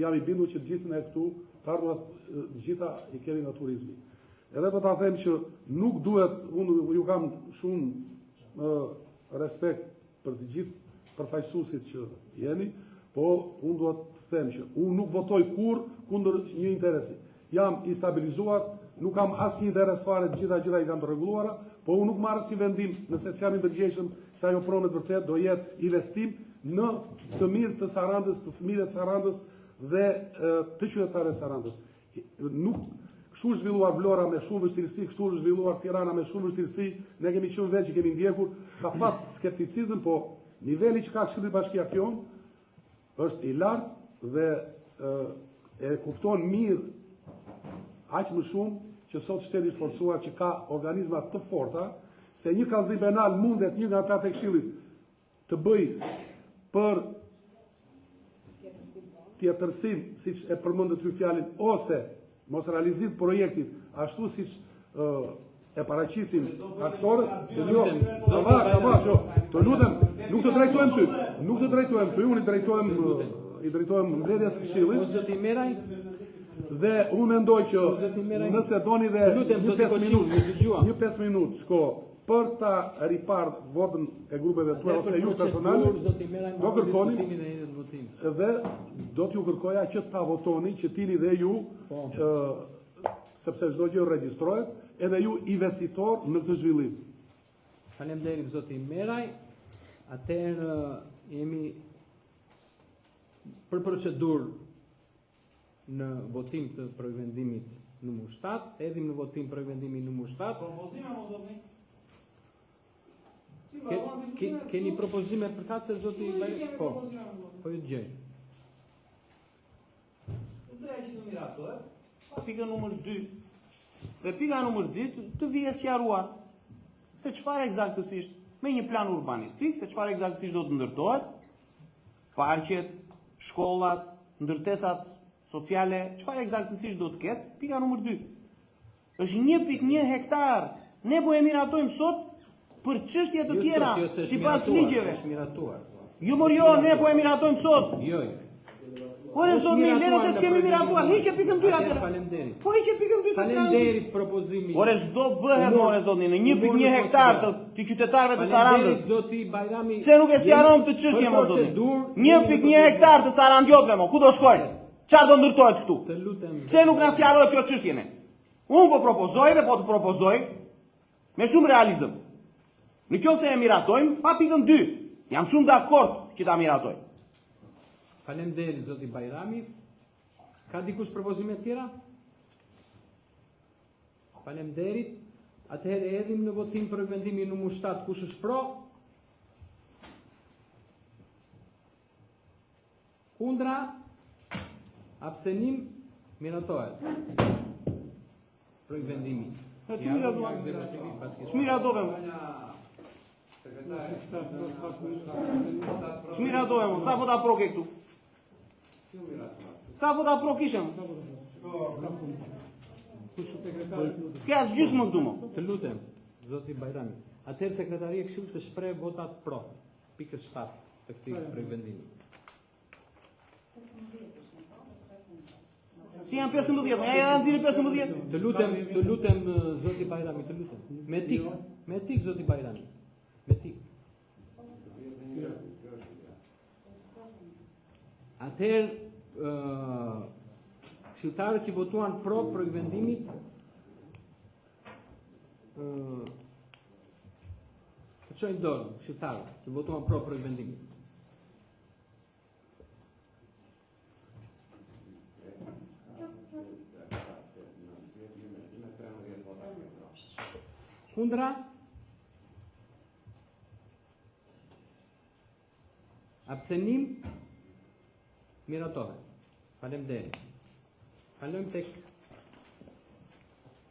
jam i bindur që të gjithë ne këtu të ardhurat të gjitha i kemi nga turizmi. Edhe do ta them që nuk duhet, unë ju kam shumë respekt për të gjithë përfaqësuesit që jeni, po unë dua të them që unë nuk votoj kurrë kundër një interesi. Jam i stabilizuar, nuk kam asnjë interes fare, të gjitha gjërat i kam të rregulluara, po unë nuk marr asnjë vendim nëse s'jam i ndërgjegjshëm se ajo pronë të vërtetë do jetë investim në të mirë të Sarandës, të fëmijëve të Sarandës dhe të qytetarëve të Sarandës. Nuk kështu është zhvilluar Vlora me shumë vështirësi, kështu është zhvilluar Tirana me shumë vështirësi. Ne kemi qenë vetë që kemi ndjekur, ka pat skepticizëm, po niveli që ka Këshilli Bashkiak jonë është i lartë dhe e, e kupton mirë aq më shumë që sot shteti është forcuar që ka organizma të forta se një kallëzim penal mundet një nga ata të këshillit të bëjë për tjetërsim, siç e përmendët ju fjalën, ose mosrealizim të projektit, ashtu siç e paraqisin aktorët, jo, avash, avash, jo, të lutem, nuk të drejtohem ty, nuk të drejtohem ty, unë i drejtohem i drejtohem mbledhjes së këshillit. Po zoti Meraj, dhe unë mendoj që nëse doni dhe një 5 minutë, një 5 minutë, shko, Për ta riparë votën e grupeve tuaja ose ju personale, do kërkoni dhe do t'ju kërkoja që ta votoni, që t'jeni dhe ju, po. sepse çdo gjë regjistrohet, edhe ju investitor në këtë zhvillim. Faleminderit zoti Meraj. Atëherë jemi për procedurë në votim të projektvendimit numër 7. Hedhim në votim projektvendimin numër 7. Propozime mo zotni? Ke, ke, keni propozime përkatëse zoti Bajri? Po. Po ju dëgjoj. Nuk doja që të miratohet. Pa pikën numër 2. Dhe pika numër 2 të, të vijë sqaruar se çfarë ekzaktësisht me një plan urbanistik, se çfarë ekzaktësisht do të ndërtohet, parqet, shkollat, ndërtesat. sociale, çfarë ekzaktësisht do të ketë? Pika numër 2. Është 1.1 hektar. Ne po e miratojmë sot për çështje të jo tjera, jo sipas ligjeve. Është miratuar. Jo mor jo, ne po e miratojmë sot. Jo, jo. Ore zotni, lëre se ç'kemi miratuar, hiqe pikën 2 atëherë. Faleminderit. Po hiqe pikën 2 se s'ka. Faleminderit propozimi. Ore ç'do bëhet more zotni në 1.1 hektar të, të qytetarëve të Sarandës. Zoti Bajrami. Pse nuk e sqaron këtë çështje mo zotni? 1.1 hektar të sarandjotëve mo, ku do shkojnë? Çfarë do ndërtohet këtu? Të lutem. Pse nuk na sqarohet kjo çështje ne? Unë po propozoj dhe po të propozoj me shumë realizëm. Në qoftë se e miratojmë, pa pikën 2, jam shumë dakord që ta miratojmë. Faleminderit zoti Bajrami. Ka dikush propozime të tjera? Faleminderit. Atëherë e hedhim në votim projektvendimin numër 7, kush është pro? Kundra? Abstenim? Miratohet. Projektvendimi. Na ç'u miratua? Ç'u miratove? Ç'u miratove mo? Sa vota pro ke këtu? Sa vota pro kishe mo? S'ke as gjysmë këtu mo. Të lutem, zoti Bajrami. Atëherë sekretaria e Këshillit të shprehë votat pro. Pikës 7 të këtij projektvendimi. Si janë 15, ja janë nxirë 15. Të lutem, të lutem zoti Bajrami, të lutem. Me etikë, me etikë zoti Bajrami. Me etikë. Atëherë, ë këshilltarët që votuan pro projektvendimit ë të çojnë dorën, këshilltarët që votuan pro projektvendimit. Kundra? Abstenim? Miratohet. Faleminderit. Kalojmë tek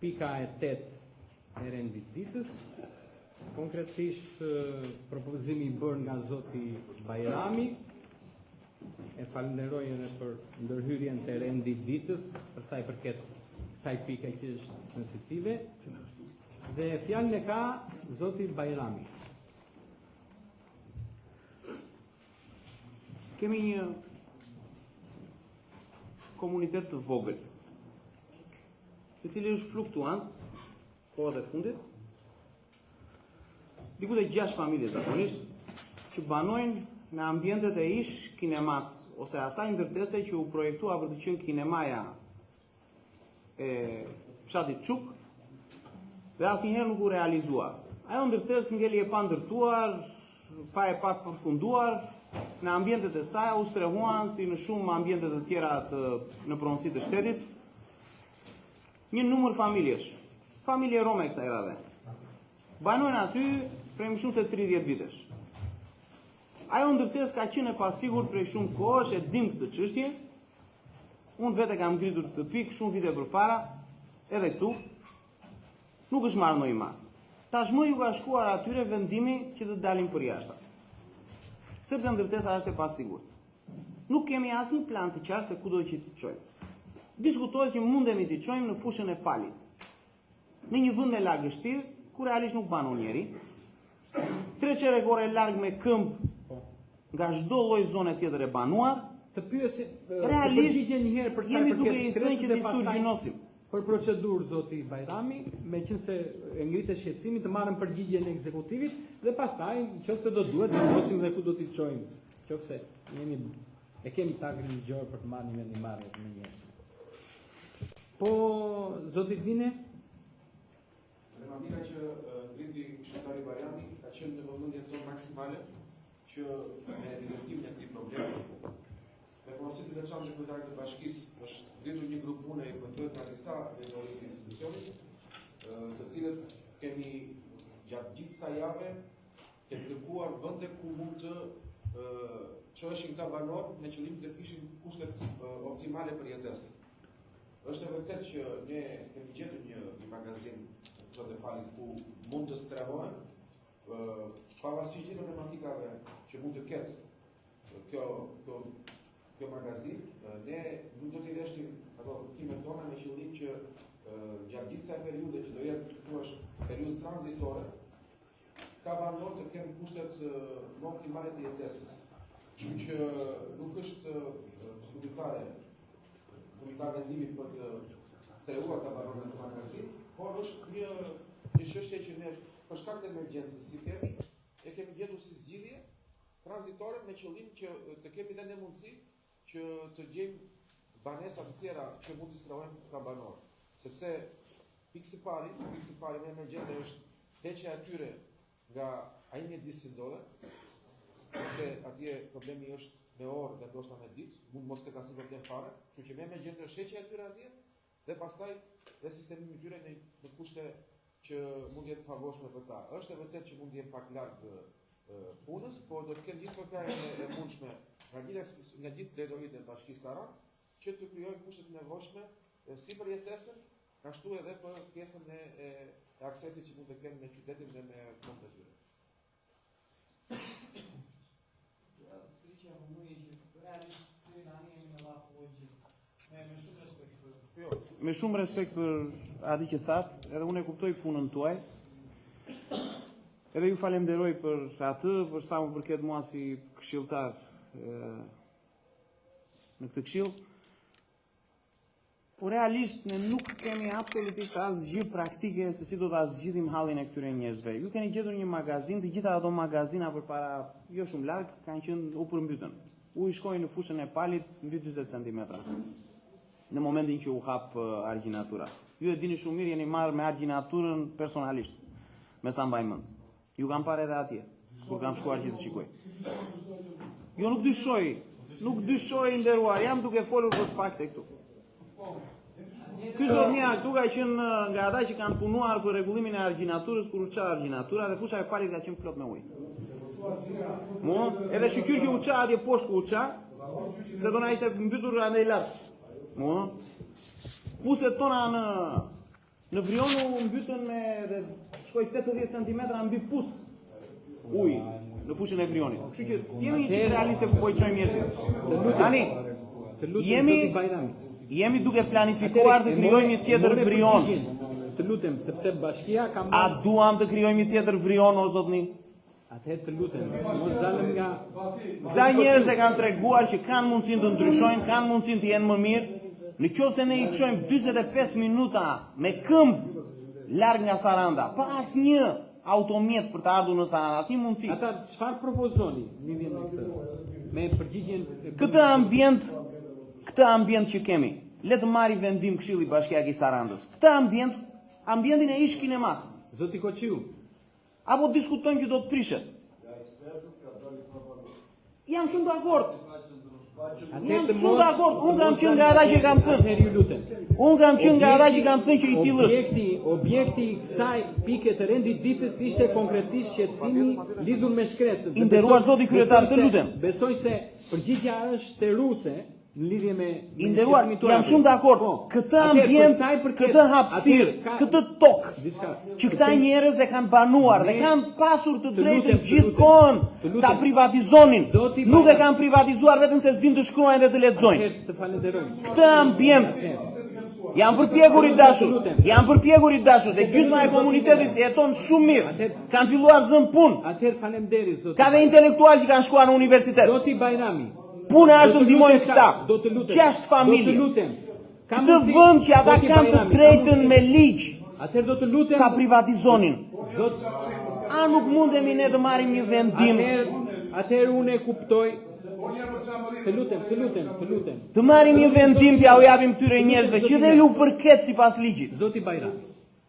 pika e 8 e rendit ditës. Konkretisht propozimi i bërë nga zoti Bajrami. E falënderoj edhe për ndërhyrjen te rendi i ditës, për sa i përket kësaj pike që është sensitive. Dhe fjalën e ka zoti Bajrami. Kemi një komunitet të vogël, i cili është fluktuant kohët e fundit, diku te 6 familje zakonisht, që banojnë në ambientet e ish kinemas ose asaj ndërtese që u projektua për të qenë kinemaja e fshatit Çuk dhe asnjëherë nuk u realizua. Ajo ndërtesë ngeli e pandërtuar, pa e papërfunduar, në ambientet e saj u strehuan si në shumë ambiente të tjera të në pronësi të shtetit, një numër familjesh, familje rome kësaj radhe. Banojnë aty prej më shumë se 30 vitesh. Ajo ndërtesë ka qenë e pasigurt prej shumë kohësh, e dim këtë çështje, Unë vetë e kam ngritur këtë pikë shumë vite përpara, edhe këtu, nuk është marrë ndonjë masë. Tashmë ju ka shkuar atyre vendimi që të dalin përjashta. Sepse ndërtesa është e pasigurt. Nuk kemi asnjë plan të qartë se ku do që t'i çojmë. Diskutohet që mundemi t'i çojmë në fushën e Palit. Në një vend me lagështirë, ku realisht nuk banon njeri, tre çerek ore larg me këmbë po. nga çdo lloj zone tjetër e banuar, të pyesim realisht të një herë për sa jemi duke i thënë që t'i surgjynosim. Për procedurë zoti Bajrami, meqenëse e ngrite shqetësimin të marrim përgjigjen e ekzekutivit dhe pastaj nëse do duhet të vendosim dhe ku do t'i çojmë. Nëse jemi e kemi tagrin ligjor për të marrë një vendimmarrje të menjëhershme. Po, zoti Dine? Problematika që ngriti këshilltari Bajrami ka qenë në vëmendjen tonë maksimale që me evidentimin e këtij problemi. Me porosi të veçantë të kryetarit të bashkisë është ngritur një grup pune i përbërë nga disa drejtori të institucionit, të cilët kemi gjatë gjithë kësaj jave Kemi kërkuar vende ku mund të çoheshin këta banorë me qëllim të kishin kushtet optimale për jetesë. Është e vërtetë që ne kemi gjetur një një magazinë në fushat e Palit ku mund të strehohen, pavarësisht gjithë problematikave që mund të ketë kjo kjo. kjo magazinë, ne nuk do t'i reshtim ato kërkimet tona me qëllim që gjatë gjithë kësaj periudhe që do jetë, si thua, periudhë tranzitore, këta banorë të kenë kushtet më optimale të jetesës. Kështu që nuk është përfundimtare, përfundimtar vendimi për të strehuar këta banorë në magazinë, por është një një çështje që ne për shkak të emergjencës si kemi, e kemi gjetur si zgjidhje tranzitore me qëllim që të kemi dhe ne mundësi që të gjejmë banesa të tjera që mund të strehojmë këta banorë. Sepse pikë së pari, pikë së pari më emergjente është heqja e tyre nga ai mjedis si ndodhen, sepse atje problemi është me orë dhe ndoshta me ditë, mund mos ketë asnjë problem fare, kështu që më emergjente është heqja e tyre atje dhe pastaj dhe sistemimi i tyre në në kushte që mund të jetë favorshme për ta. Është e vërtetë që mund të jenë pak larg punës, por do të kenë gjithë përkrahjen e mundshme nga gjithë nga gjithë drejtoritë e Bashkisë Sarandë që të krijojnë kushtet e nevojshme si për jetesën, ashtu edhe për pjesën e, e, e aksesit që mund të kenë me qytetin dhe me punët e tyre. Me shumë respekt për atë që thatë, edhe unë e kuptoj punën tuaj. Edhe ju falenderoj për atë, për sa më përket mua si këshilltar në këtë këshill. Por realisht ne nuk kemi absolutisht asgjë praktike se si do ta zgjidhim hallin e këtyre njerëzve. Ju keni gjetur një magazinë, të gjitha ato magazina përpara jo shumë larg kanë qenë u përmbytën. Uji shkoi në fushën e palit mbi 40 cm. Në momentin që u hap argjinatura. Ju e dini shumë mirë, jeni marrë me argjinaturën personalisht, me sa mbaj mend. Ju kam parë edhe atje, kur kam shkuar që të shikoj. Jo nuk dyshoj, nuk dyshoj i nderuar, jam duke folur për fakte këtu. Ky zotnia këtu ka qenë nga ata që kanë punuar për rregullimin e argjinaturës kur u ça argjinatura dhe fusha e palit ka qenë plot me ujë. Mo, edhe shyqyr që u ça atje poshtë ku u ça, se do na ishte mbytur andej lart. Mo, puset tona në Në Vrion u mbytën me dhe shkoi 80 cm mbi pus uji në fushën e Vrionit. Kështu që të jemi një çik realiste ku po i çojmë njerëzit. Tani, jemi jemi duke planifikuar të krijojmë një tjetër Vrion. Të lutem, sepse bashkia ka A duam të krijojmë një tjetër Vrion o zotni? Atëherë të lutem, mos dalim nga Këta njerëz e kanë treguar që kanë mundësinë të ndryshojnë, kanë mundësinë të jenë më mirë. Në qoftë se ne i çojmë 45 minuta me këmbë larg nga Saranda, pa asnjë automjet për të ardhur në Saranda, asnjë mundësi. Ata çfarë propozoni në lidhje me këtë? Me përgjigjen e Këtë ambient, këtë ambient që kemi, le të marri vendim Këshilli Bashkiak i Sarandës. Këtë ambient, ambientin e ish kinemas. Zoti Koçiu, Apo diskutojmë që do të prishet? Jam shumë dakord. Jam shumë dakord. Unë kam qenë nga ata që kam thënë. Ju lutem. Unë kam qenë nga ata që kam thënë që i tillë është. Objekti, objekti i kësaj pike të rendit ditës ishte konkretisht shqetësimi lidhur me shkresën. I nderuar zoti kryetar, të lutem. Besoj se përgjigja është shteruese në lidhje me I nderuar, jam shumë dakord. Po. Këtë ambient, këtë hapësirë, këtë tokë që këta njerëz e kanë banuar dhe kanë pasur të drejtën gjithë kohën ta privatizonin. Nuk e kanë privatizuar vetëm se s'dinë të shkruajnë dhe të lexojnë. Të falenderoj. Këtë ambient Jam përpjekur i dashur, jam përpjekur i dashur dhe gjysma e komunitetit jeton shumë mirë. Kanë filluar zënë punë. Atëherë faleminderit zoti. Ka dhe intelektualë që kanë shkuar në universitet. Zoti Bajrami. Puna është të ndihmojmë këta. Do të lutem. Gjashtë familje. Do të lutem. Këtë vend që ata kanë të drejtën me ligj. Atëherë do të lutem. Ta privatizonin. Zot A nuk mundemi ne të marrim një vendim? Atëherë, atëherë unë e kuptoj. Të lutem, të lutem, të lutem. Të marrim një vendim t'jua japim këtyre njerëzve që dhe ju përket sipas ligjit. Zoti Bajrami.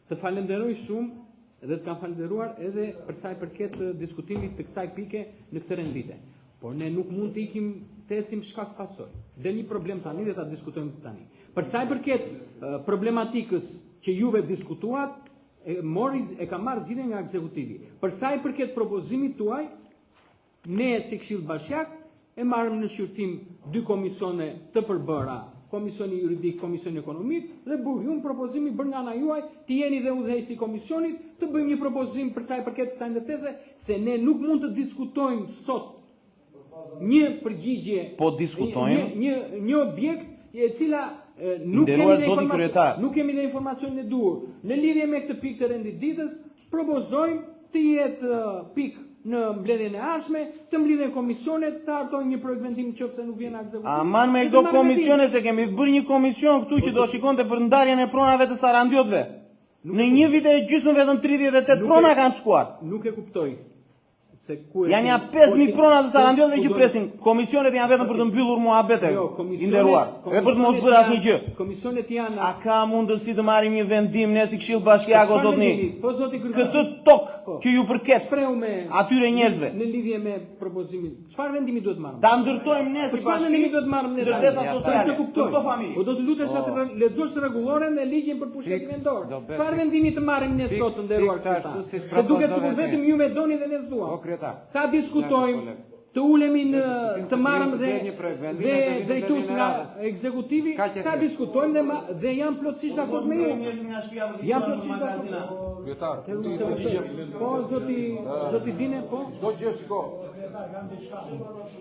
Të falenderoj shumë dhe të kam falenderuar edhe për sa i përket diskutimit të kësaj pike në këtë rend dite. Por ne nuk mund të ikim të ecim shkak pasojë. Del një problem tani dhe ta diskutojmë tani. Për sa i përket problematikës që juve diskutuat, e mori e ka marrë zgjidhjen nga ekzekutivi. Për sa i përket propozimit tuaj, Ne si Këshill Bashkiak e marrëm në shqyrtim dy komisione të përbëra, Komisioni Juridik, Komisioni Ekonomik dhe burium propozimi bërë nga ana juaj, të jeni dhe udhëheqësi i komisionit, të bëjmë një propozim për sa i përket kësaj ndërtese, se ne nuk mund të diskutojmë sot. një përgjigje Po diskutojmë. një një një objekt e cila e, nuk nderuar kemi dhe zoti informacion- kryetar. nuk kemi dhe informacionin e duhur. Në lidhje me këtë pikë të rendit ditës, propozojmë të jetë ë, pikë në mbledhjen e ardhshme, të mblidhen komisionet, të hartojnë një projekt vendim nëse nuk vjen ekzekutivi. Aman me dhe të këto marrim vendim. komisione se kemi bërë një komision këtu që do shikonte për ndarjen e pronave të Sarandiotëve. Në një vit e gjysmë vetëm 38 Nuk e- prona kanë shkuar. Nuk e kuptoj. Se ku e Janë ja keni- 5000 ku- prona të Sarandiotëve ku që do- presin. Komisionet janë vetëm për të mbyllur muhabete. Jo, I komisionet- nderuar. Dhe për të mos komisionet bërë asnjë janë- gjë. Komisionet janë A ka mundësi të marrim një vendim ne si Këshill Bashkiak o Çfarë zotni? vendimi? Po zoti Gërguti. Këtë tokë Po. që ju përket Shprehu me atyre njerëzve. Në lidhje me propozimin. Çfarë vendimi duhet marrëm? Ta ndërtojmë ne Po si çfarë bashki. vendimi duhet marrëm ne tani? Ndërtesa Se sociale. se kuptoj. Për këto familje. Po do të lutesh atë lexosh rregulloren dhe ligjin për pushtetin Fiks, vendor. do bëhet Çfarë fiks. vendimi të marrim ne Fiks, sot të nderuar fiks, kryetar? ashtu siç Se duket propozove sikur ti. vetëm ju me doni dhe ne s'duam. O kryetar. Ta diskutojmë, Koleg. të ulemi në Në të marrëm të dhe bëhet një projekt vendim, dhe e të vinë drejtues mbledhjen e nga radhës. ekzekutivi, Kaq e ta thjesht. diskutojmë dhe ma, dhe jam plotësisht dakord me ju. Njerëzit nga shtëpia për të Jam çuar në plotësisht dakord. magazina. Kryetar, Te ti se kuptoj. përgjigjem. Po zoti zoti Dine, po. Çdo gjë shiko.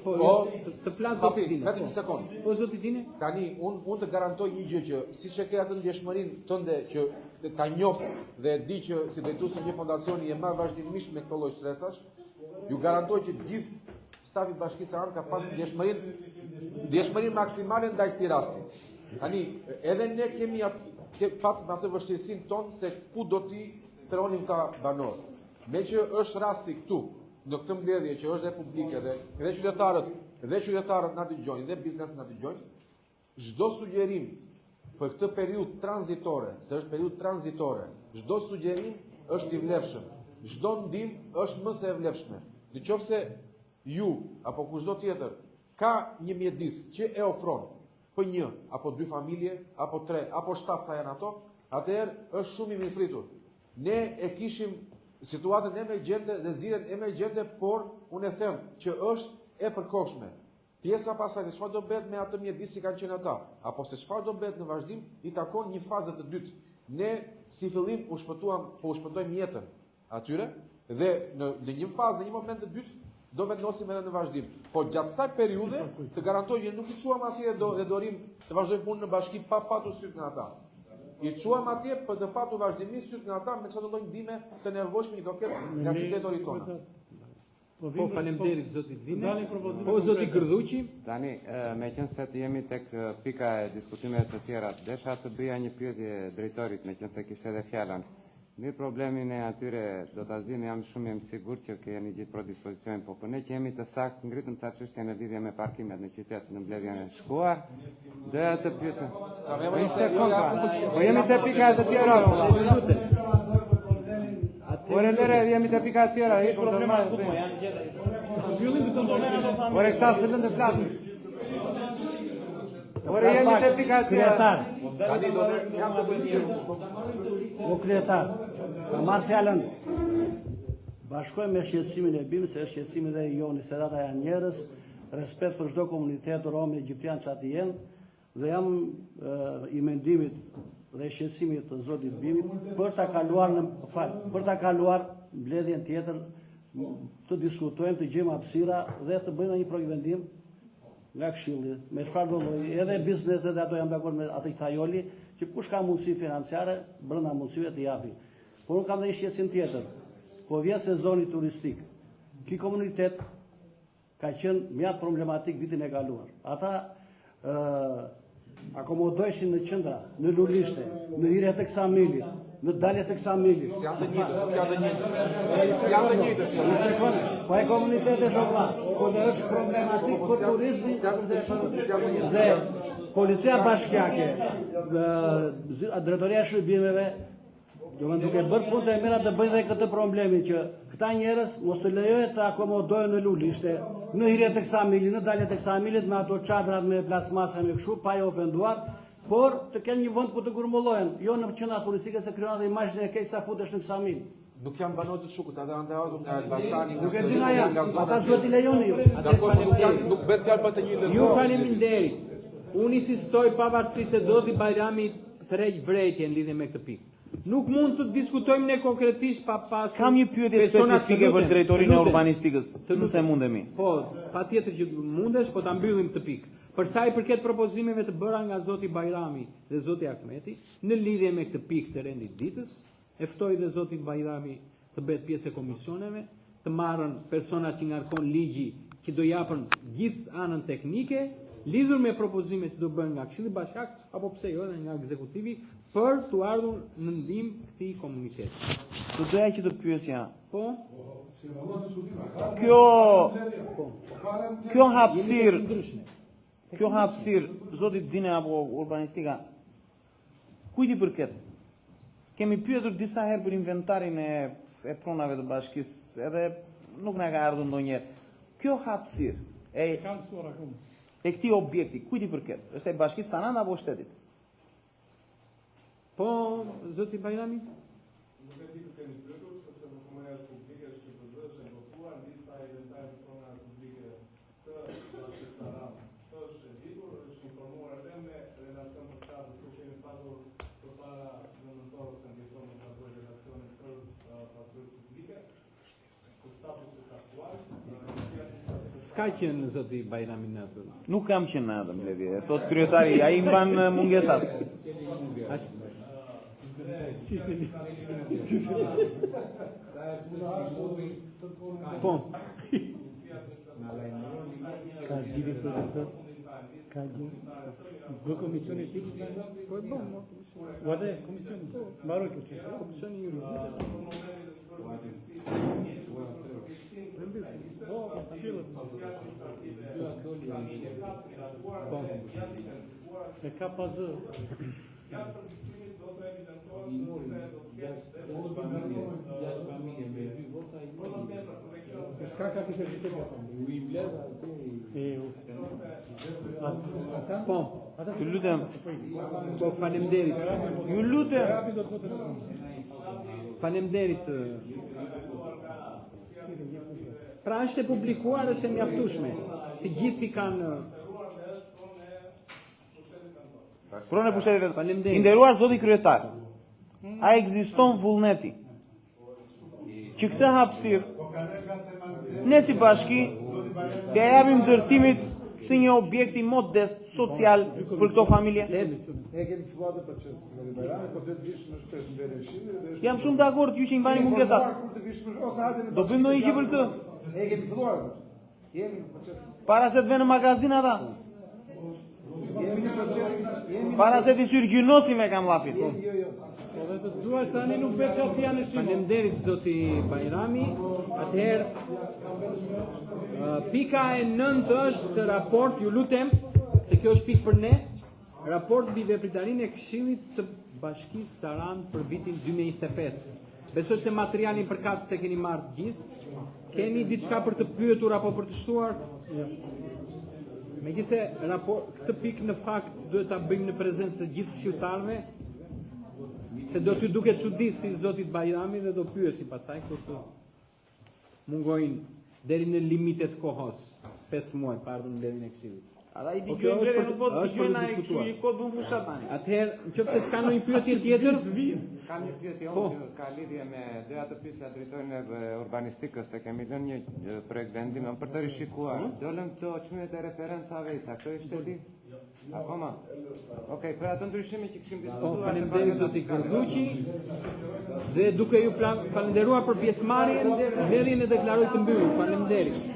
Po, Po, të, të flas Hapi, zoti Dine. vetëm po. një sekond. Po zoti Dine? Tani un unë të garantoj një gjë që siç e ke atë ndjeshmërinë tënde që ta njoh dhe e di që si drejtues i një fondacioni je marrë vazhdimisht me këto lloj stresash, ju garantoj që gjithë stafi i Bashkisë Sarandë ka pas ndjeshmërinë ndjeshmërinë maksimale ndaj këtij rasti. Tani edhe ne kemi atë ke, pat me atë vështirësinë tonë se ku do t'i strehonim këta banorë. Me që është rasti këtu, në këtë mbledhje që është dhe publike dhe dhe qytetarët, dhe qytetarët na dëgjojnë dhe bizneset na dëgjojnë, çdo sugjerim për këtë periudhë tranzitore, se është periudhë tranzitore, çdo sugjerim është i vlefshëm, çdo ndihmë është më se e vlefshme. Në qoftë se ju apo kushdo tjetër ka një mjedis që e ofron për një apo dy familje, apo tre, apo shtatë sa janë ato, atëherë është shumë i mirëpritur. Ne e kishim situatën emergjente dhe zgjidhjen emergjente, por unë e them që është e përkohshme. Pjesa pastaj se çfarë do bëhet me atë mjedis si kanë qenë ata, apo se çfarë do bëhet në vazhdim, i takon një faze të dytë. Ne si fillim u shpëtuam, po u shpëtojmë jetën atyre dhe në në një fazë, në një moment të dytë do vendosim edhe në vazhdim. Po gjatë kësaj periudhe të garantoj që nuk i çuam atje dhe do dhe do rim të vazhdojmë punën në bashki pa patur syt nga ata. I çuam atje për të patur vazhdimisht syt nga ata me çfarë do lloj ndihme të nevojshme që do ketë nga qytetori tona. Po, Po vim- faleminderit zoti Dine. Dalin propozime Po zoti konkrete. Gërdhuqi. Tani, e, me qenë se të jemi tek e, pika e diskutimeve të tjera, desha të bëja një pyetje drejtorit, me qenë se kishte edhe fjalën. Mbi problemin e atyre do ta zgjidhni, jam shumë jam sigurt që keni gjithë pro dispozicionin, po për ne që jemi të saktë, ngritëm ca çështje në lidhje me parkimet në qytet në mbledhjen e shkuar. Doja të pyesim. Ta vema Po, një se jo, sekond, ja, pra. fund Po jemi te pika e të tjera. vëlla. Ore lere, jemi te pika e tjera, Është ikum të problema marrë. këtu po janë gjithë. Mbyllim këtë Ku do merren ato familje? Ore këta s'të lënë të flasim. Ore jemi te pika e tjera. Kryetar, Tani do merr jam të bëj një o kryetar, ka marrë fjalën. Bashkoj me shqetësimin e Bimit, se është shqetësimi dhe i joni, se ata janë njerëz, respekt për çdo komunitet rom, egjiptian çfarë të jenë, dhe jam e, i mendimit dhe i shqetësimit të zotit Bimit për ta kaluar në fal, për ta kaluar mbledhjen tjetër të diskutojmë, të gjejmë hapësira dhe të bëjmë një projekt vendim nga këshilli, me çfarë do lloj, edhe bizneset dhe ato jam dakord me atë që tha Joli, që kush ka mundësi financiare brenda mundësive të japi. Por unë kam dhe një shqetësim tjetër. Po vjen sezoni turistik. Ky komunitet ka qenë mjaft problematik vitin e kaluar. Ata ë akomodojshin në qendra, në lulishte, në hyrje të Ksamilit, në dalje të Ksamilit. S'janë të njëjtët, nuk janë të njëjtët. S'janë të njëjtët. Një sekond, po e komunitete është vëlla, po dhe është problematik Po, po, për s'janë- turizmin s'janë të njëjtët, nuk janë të njëjtët. dhe policia bashkiake, dhe zy- drejtoria e shërbimeve, do të duke bërë punët e mira të bëjnë dhe këtë problemin që këta njerëz mos të lejohet të akomodojnë në lulishte, në hyrje të Ksamilit, në dalje të Ksamilit me ato çadrat me plasmasa me kështu pa i ofenduar, por të kenë një vend ku të grumullohen, jo në qendra turistike se krijon atë imazhin e keq sa futesh në Ksamil. Nuk janë banorë të Shukës, ata janë të ardhur nga Elbasani, nga Nuk e di Cërriku, nga janë, nga zona. ata s'duhet t'i lejoni ju. Dakor, po nuk janë, nuk bëhet fjalë për të njëjtën. Ju faleminderit. Unë insistoj pavarësisht se Zoti Bajrami tërheq vërejtje në lidhje me këtë pikë. Nuk mund të diskutojmë ne konkretisht pa pasur Kam një pyetje specifike për drejtorinë e urbanistikës, nëse mundemi. Po, patjetër që mundesh, po ta mbyllim këtë pikë. Për sa i përket propozimeve të bëra nga zoti Bajrami dhe zoti Ahmeti, në lidhje me këtë pikë të rendit ditës, e ftoj dhe zotin Bajrami të bëhet pjesë e komisioneve, të marrën personat që ngarkon ligji që do japën gjithë anën teknike lidhur me propozimet që do bëhen nga Këshilli Bashkiak apo pse jo edhe nga ekzekutivi për t'u ardhur në ndihmë këtij komuniteti. Do doja që të pyesja. Po. Kjo po. Kjo hapësirë Kjo hapësirë, zoti Dine apo urbanistika, Kujt i përket? Kemi pyetur disa herë për inventarin e e pronave të bashkisë, edhe nuk na ka ardhur ndonjëherë. Kjo hapësirë e E kam mësuar akoma. E këtij objekti, kujt i përket? Është e bashkisë Sarandë apo shtetit? Po, zoti Bajrami? Nuk e di kë keni pyetur, sepse VKM-ja është publike, është KQZ, është e botuar, lista e inventarit të pronave publike të Bashkisë Sarandë është e ditur, është informuar edhe me relacion përkatës që kemi patur përpara në nëntor ose në dhjetor më gaboj relacionin për pasuritë publike, të statusit aktual. S'ka qenë zoti Bajrami në atë. Nuk kam qenë në atë mbledhje. Thotë kryetari, ai mban mungesat. Po. Ka zgjidhje për këtë? Ka gjë? Bë komisioni ti? Po e bëm. Ua dhe komisioni. Mbaroi kjo çështje. Komisioni juridik. Po, mbyllet. Po. E ka pa zë. S'ka ka të të E, u. Po. Të lutem. Po faleminderit. Ju lutem. Faleminderit. Pra është e publikuar, është e mjaftueshme. Të gjithë i kanë Pronë e pushtetit vendor. Faleminderit. I nderuar zoti kryetar. A ekziston vullneti që këtë hapësirë ne si bashki t'ia japim ndërtimit të një objekti modest social për këto familje? Ne kemi filluar atë proces zoti Bajrami, po duhet të vish më shpesh në mbledhjen e këshillit dhe Jam shumë dakord ju që i mbani mungesat. Kur të vish më ose hajde në Do bëjmë ndonjë gjë për këtë? Ne kemi filluar atë proces. Jemi në proces. Para se të venë në magazinë ata. Jemi në proces. Jemi Para se t'i syrgjynosim e kam llafin. Jo, jo. Po dhe të duash tani nuk bëhet çatia në shimo. Faleminderit zoti Bajrami. Atëherë pika e nëntë është raport, ju lutem, se kjo është pikë për ne. Raport mbi veprimtarinë e Këshillit të Bashkisë Sarandë për vitin 2025. Besoj se materialin përkatës e keni marrë të gjithë. Keni diçka për të pyetur apo për të shtuar? Jo. Megjithëse raport këtë pikë në fakt duhet ta bëjmë në prezencë të gjithë këshilltarëve, se do t'ju duket çudi si zotit Bajrami dhe do pyesim pastaj kur të mungojnë deri në limitet kohës, 5 muaj pa ardhur në mbledhjen e këshillit. Ata i Po kjo dëgjojnë është mbledhjen, për- nuk po është për dëgjojnë të ai kështu diskutuar. që kot bën fushat tani. Atëherë, nëse s'ka ndonjë pyetje tjetër, Kam një pyetje Po. unë që ka lidhje me doja të pyesja drejtorin e urbanistikës se kemi lënë një e, projekt vendim për të rishikuar. Dolën këto çmimet e referencave i caktoi shteti? Akoma? Okej, për atë ndryshimin që kishim Po, diskutuar. faleminderit zoti Gërduqi. Dhe duke ju falenderuar për pjesëmarrjen, mbledhjen e deklaroj të mbyllur. Faleminderit.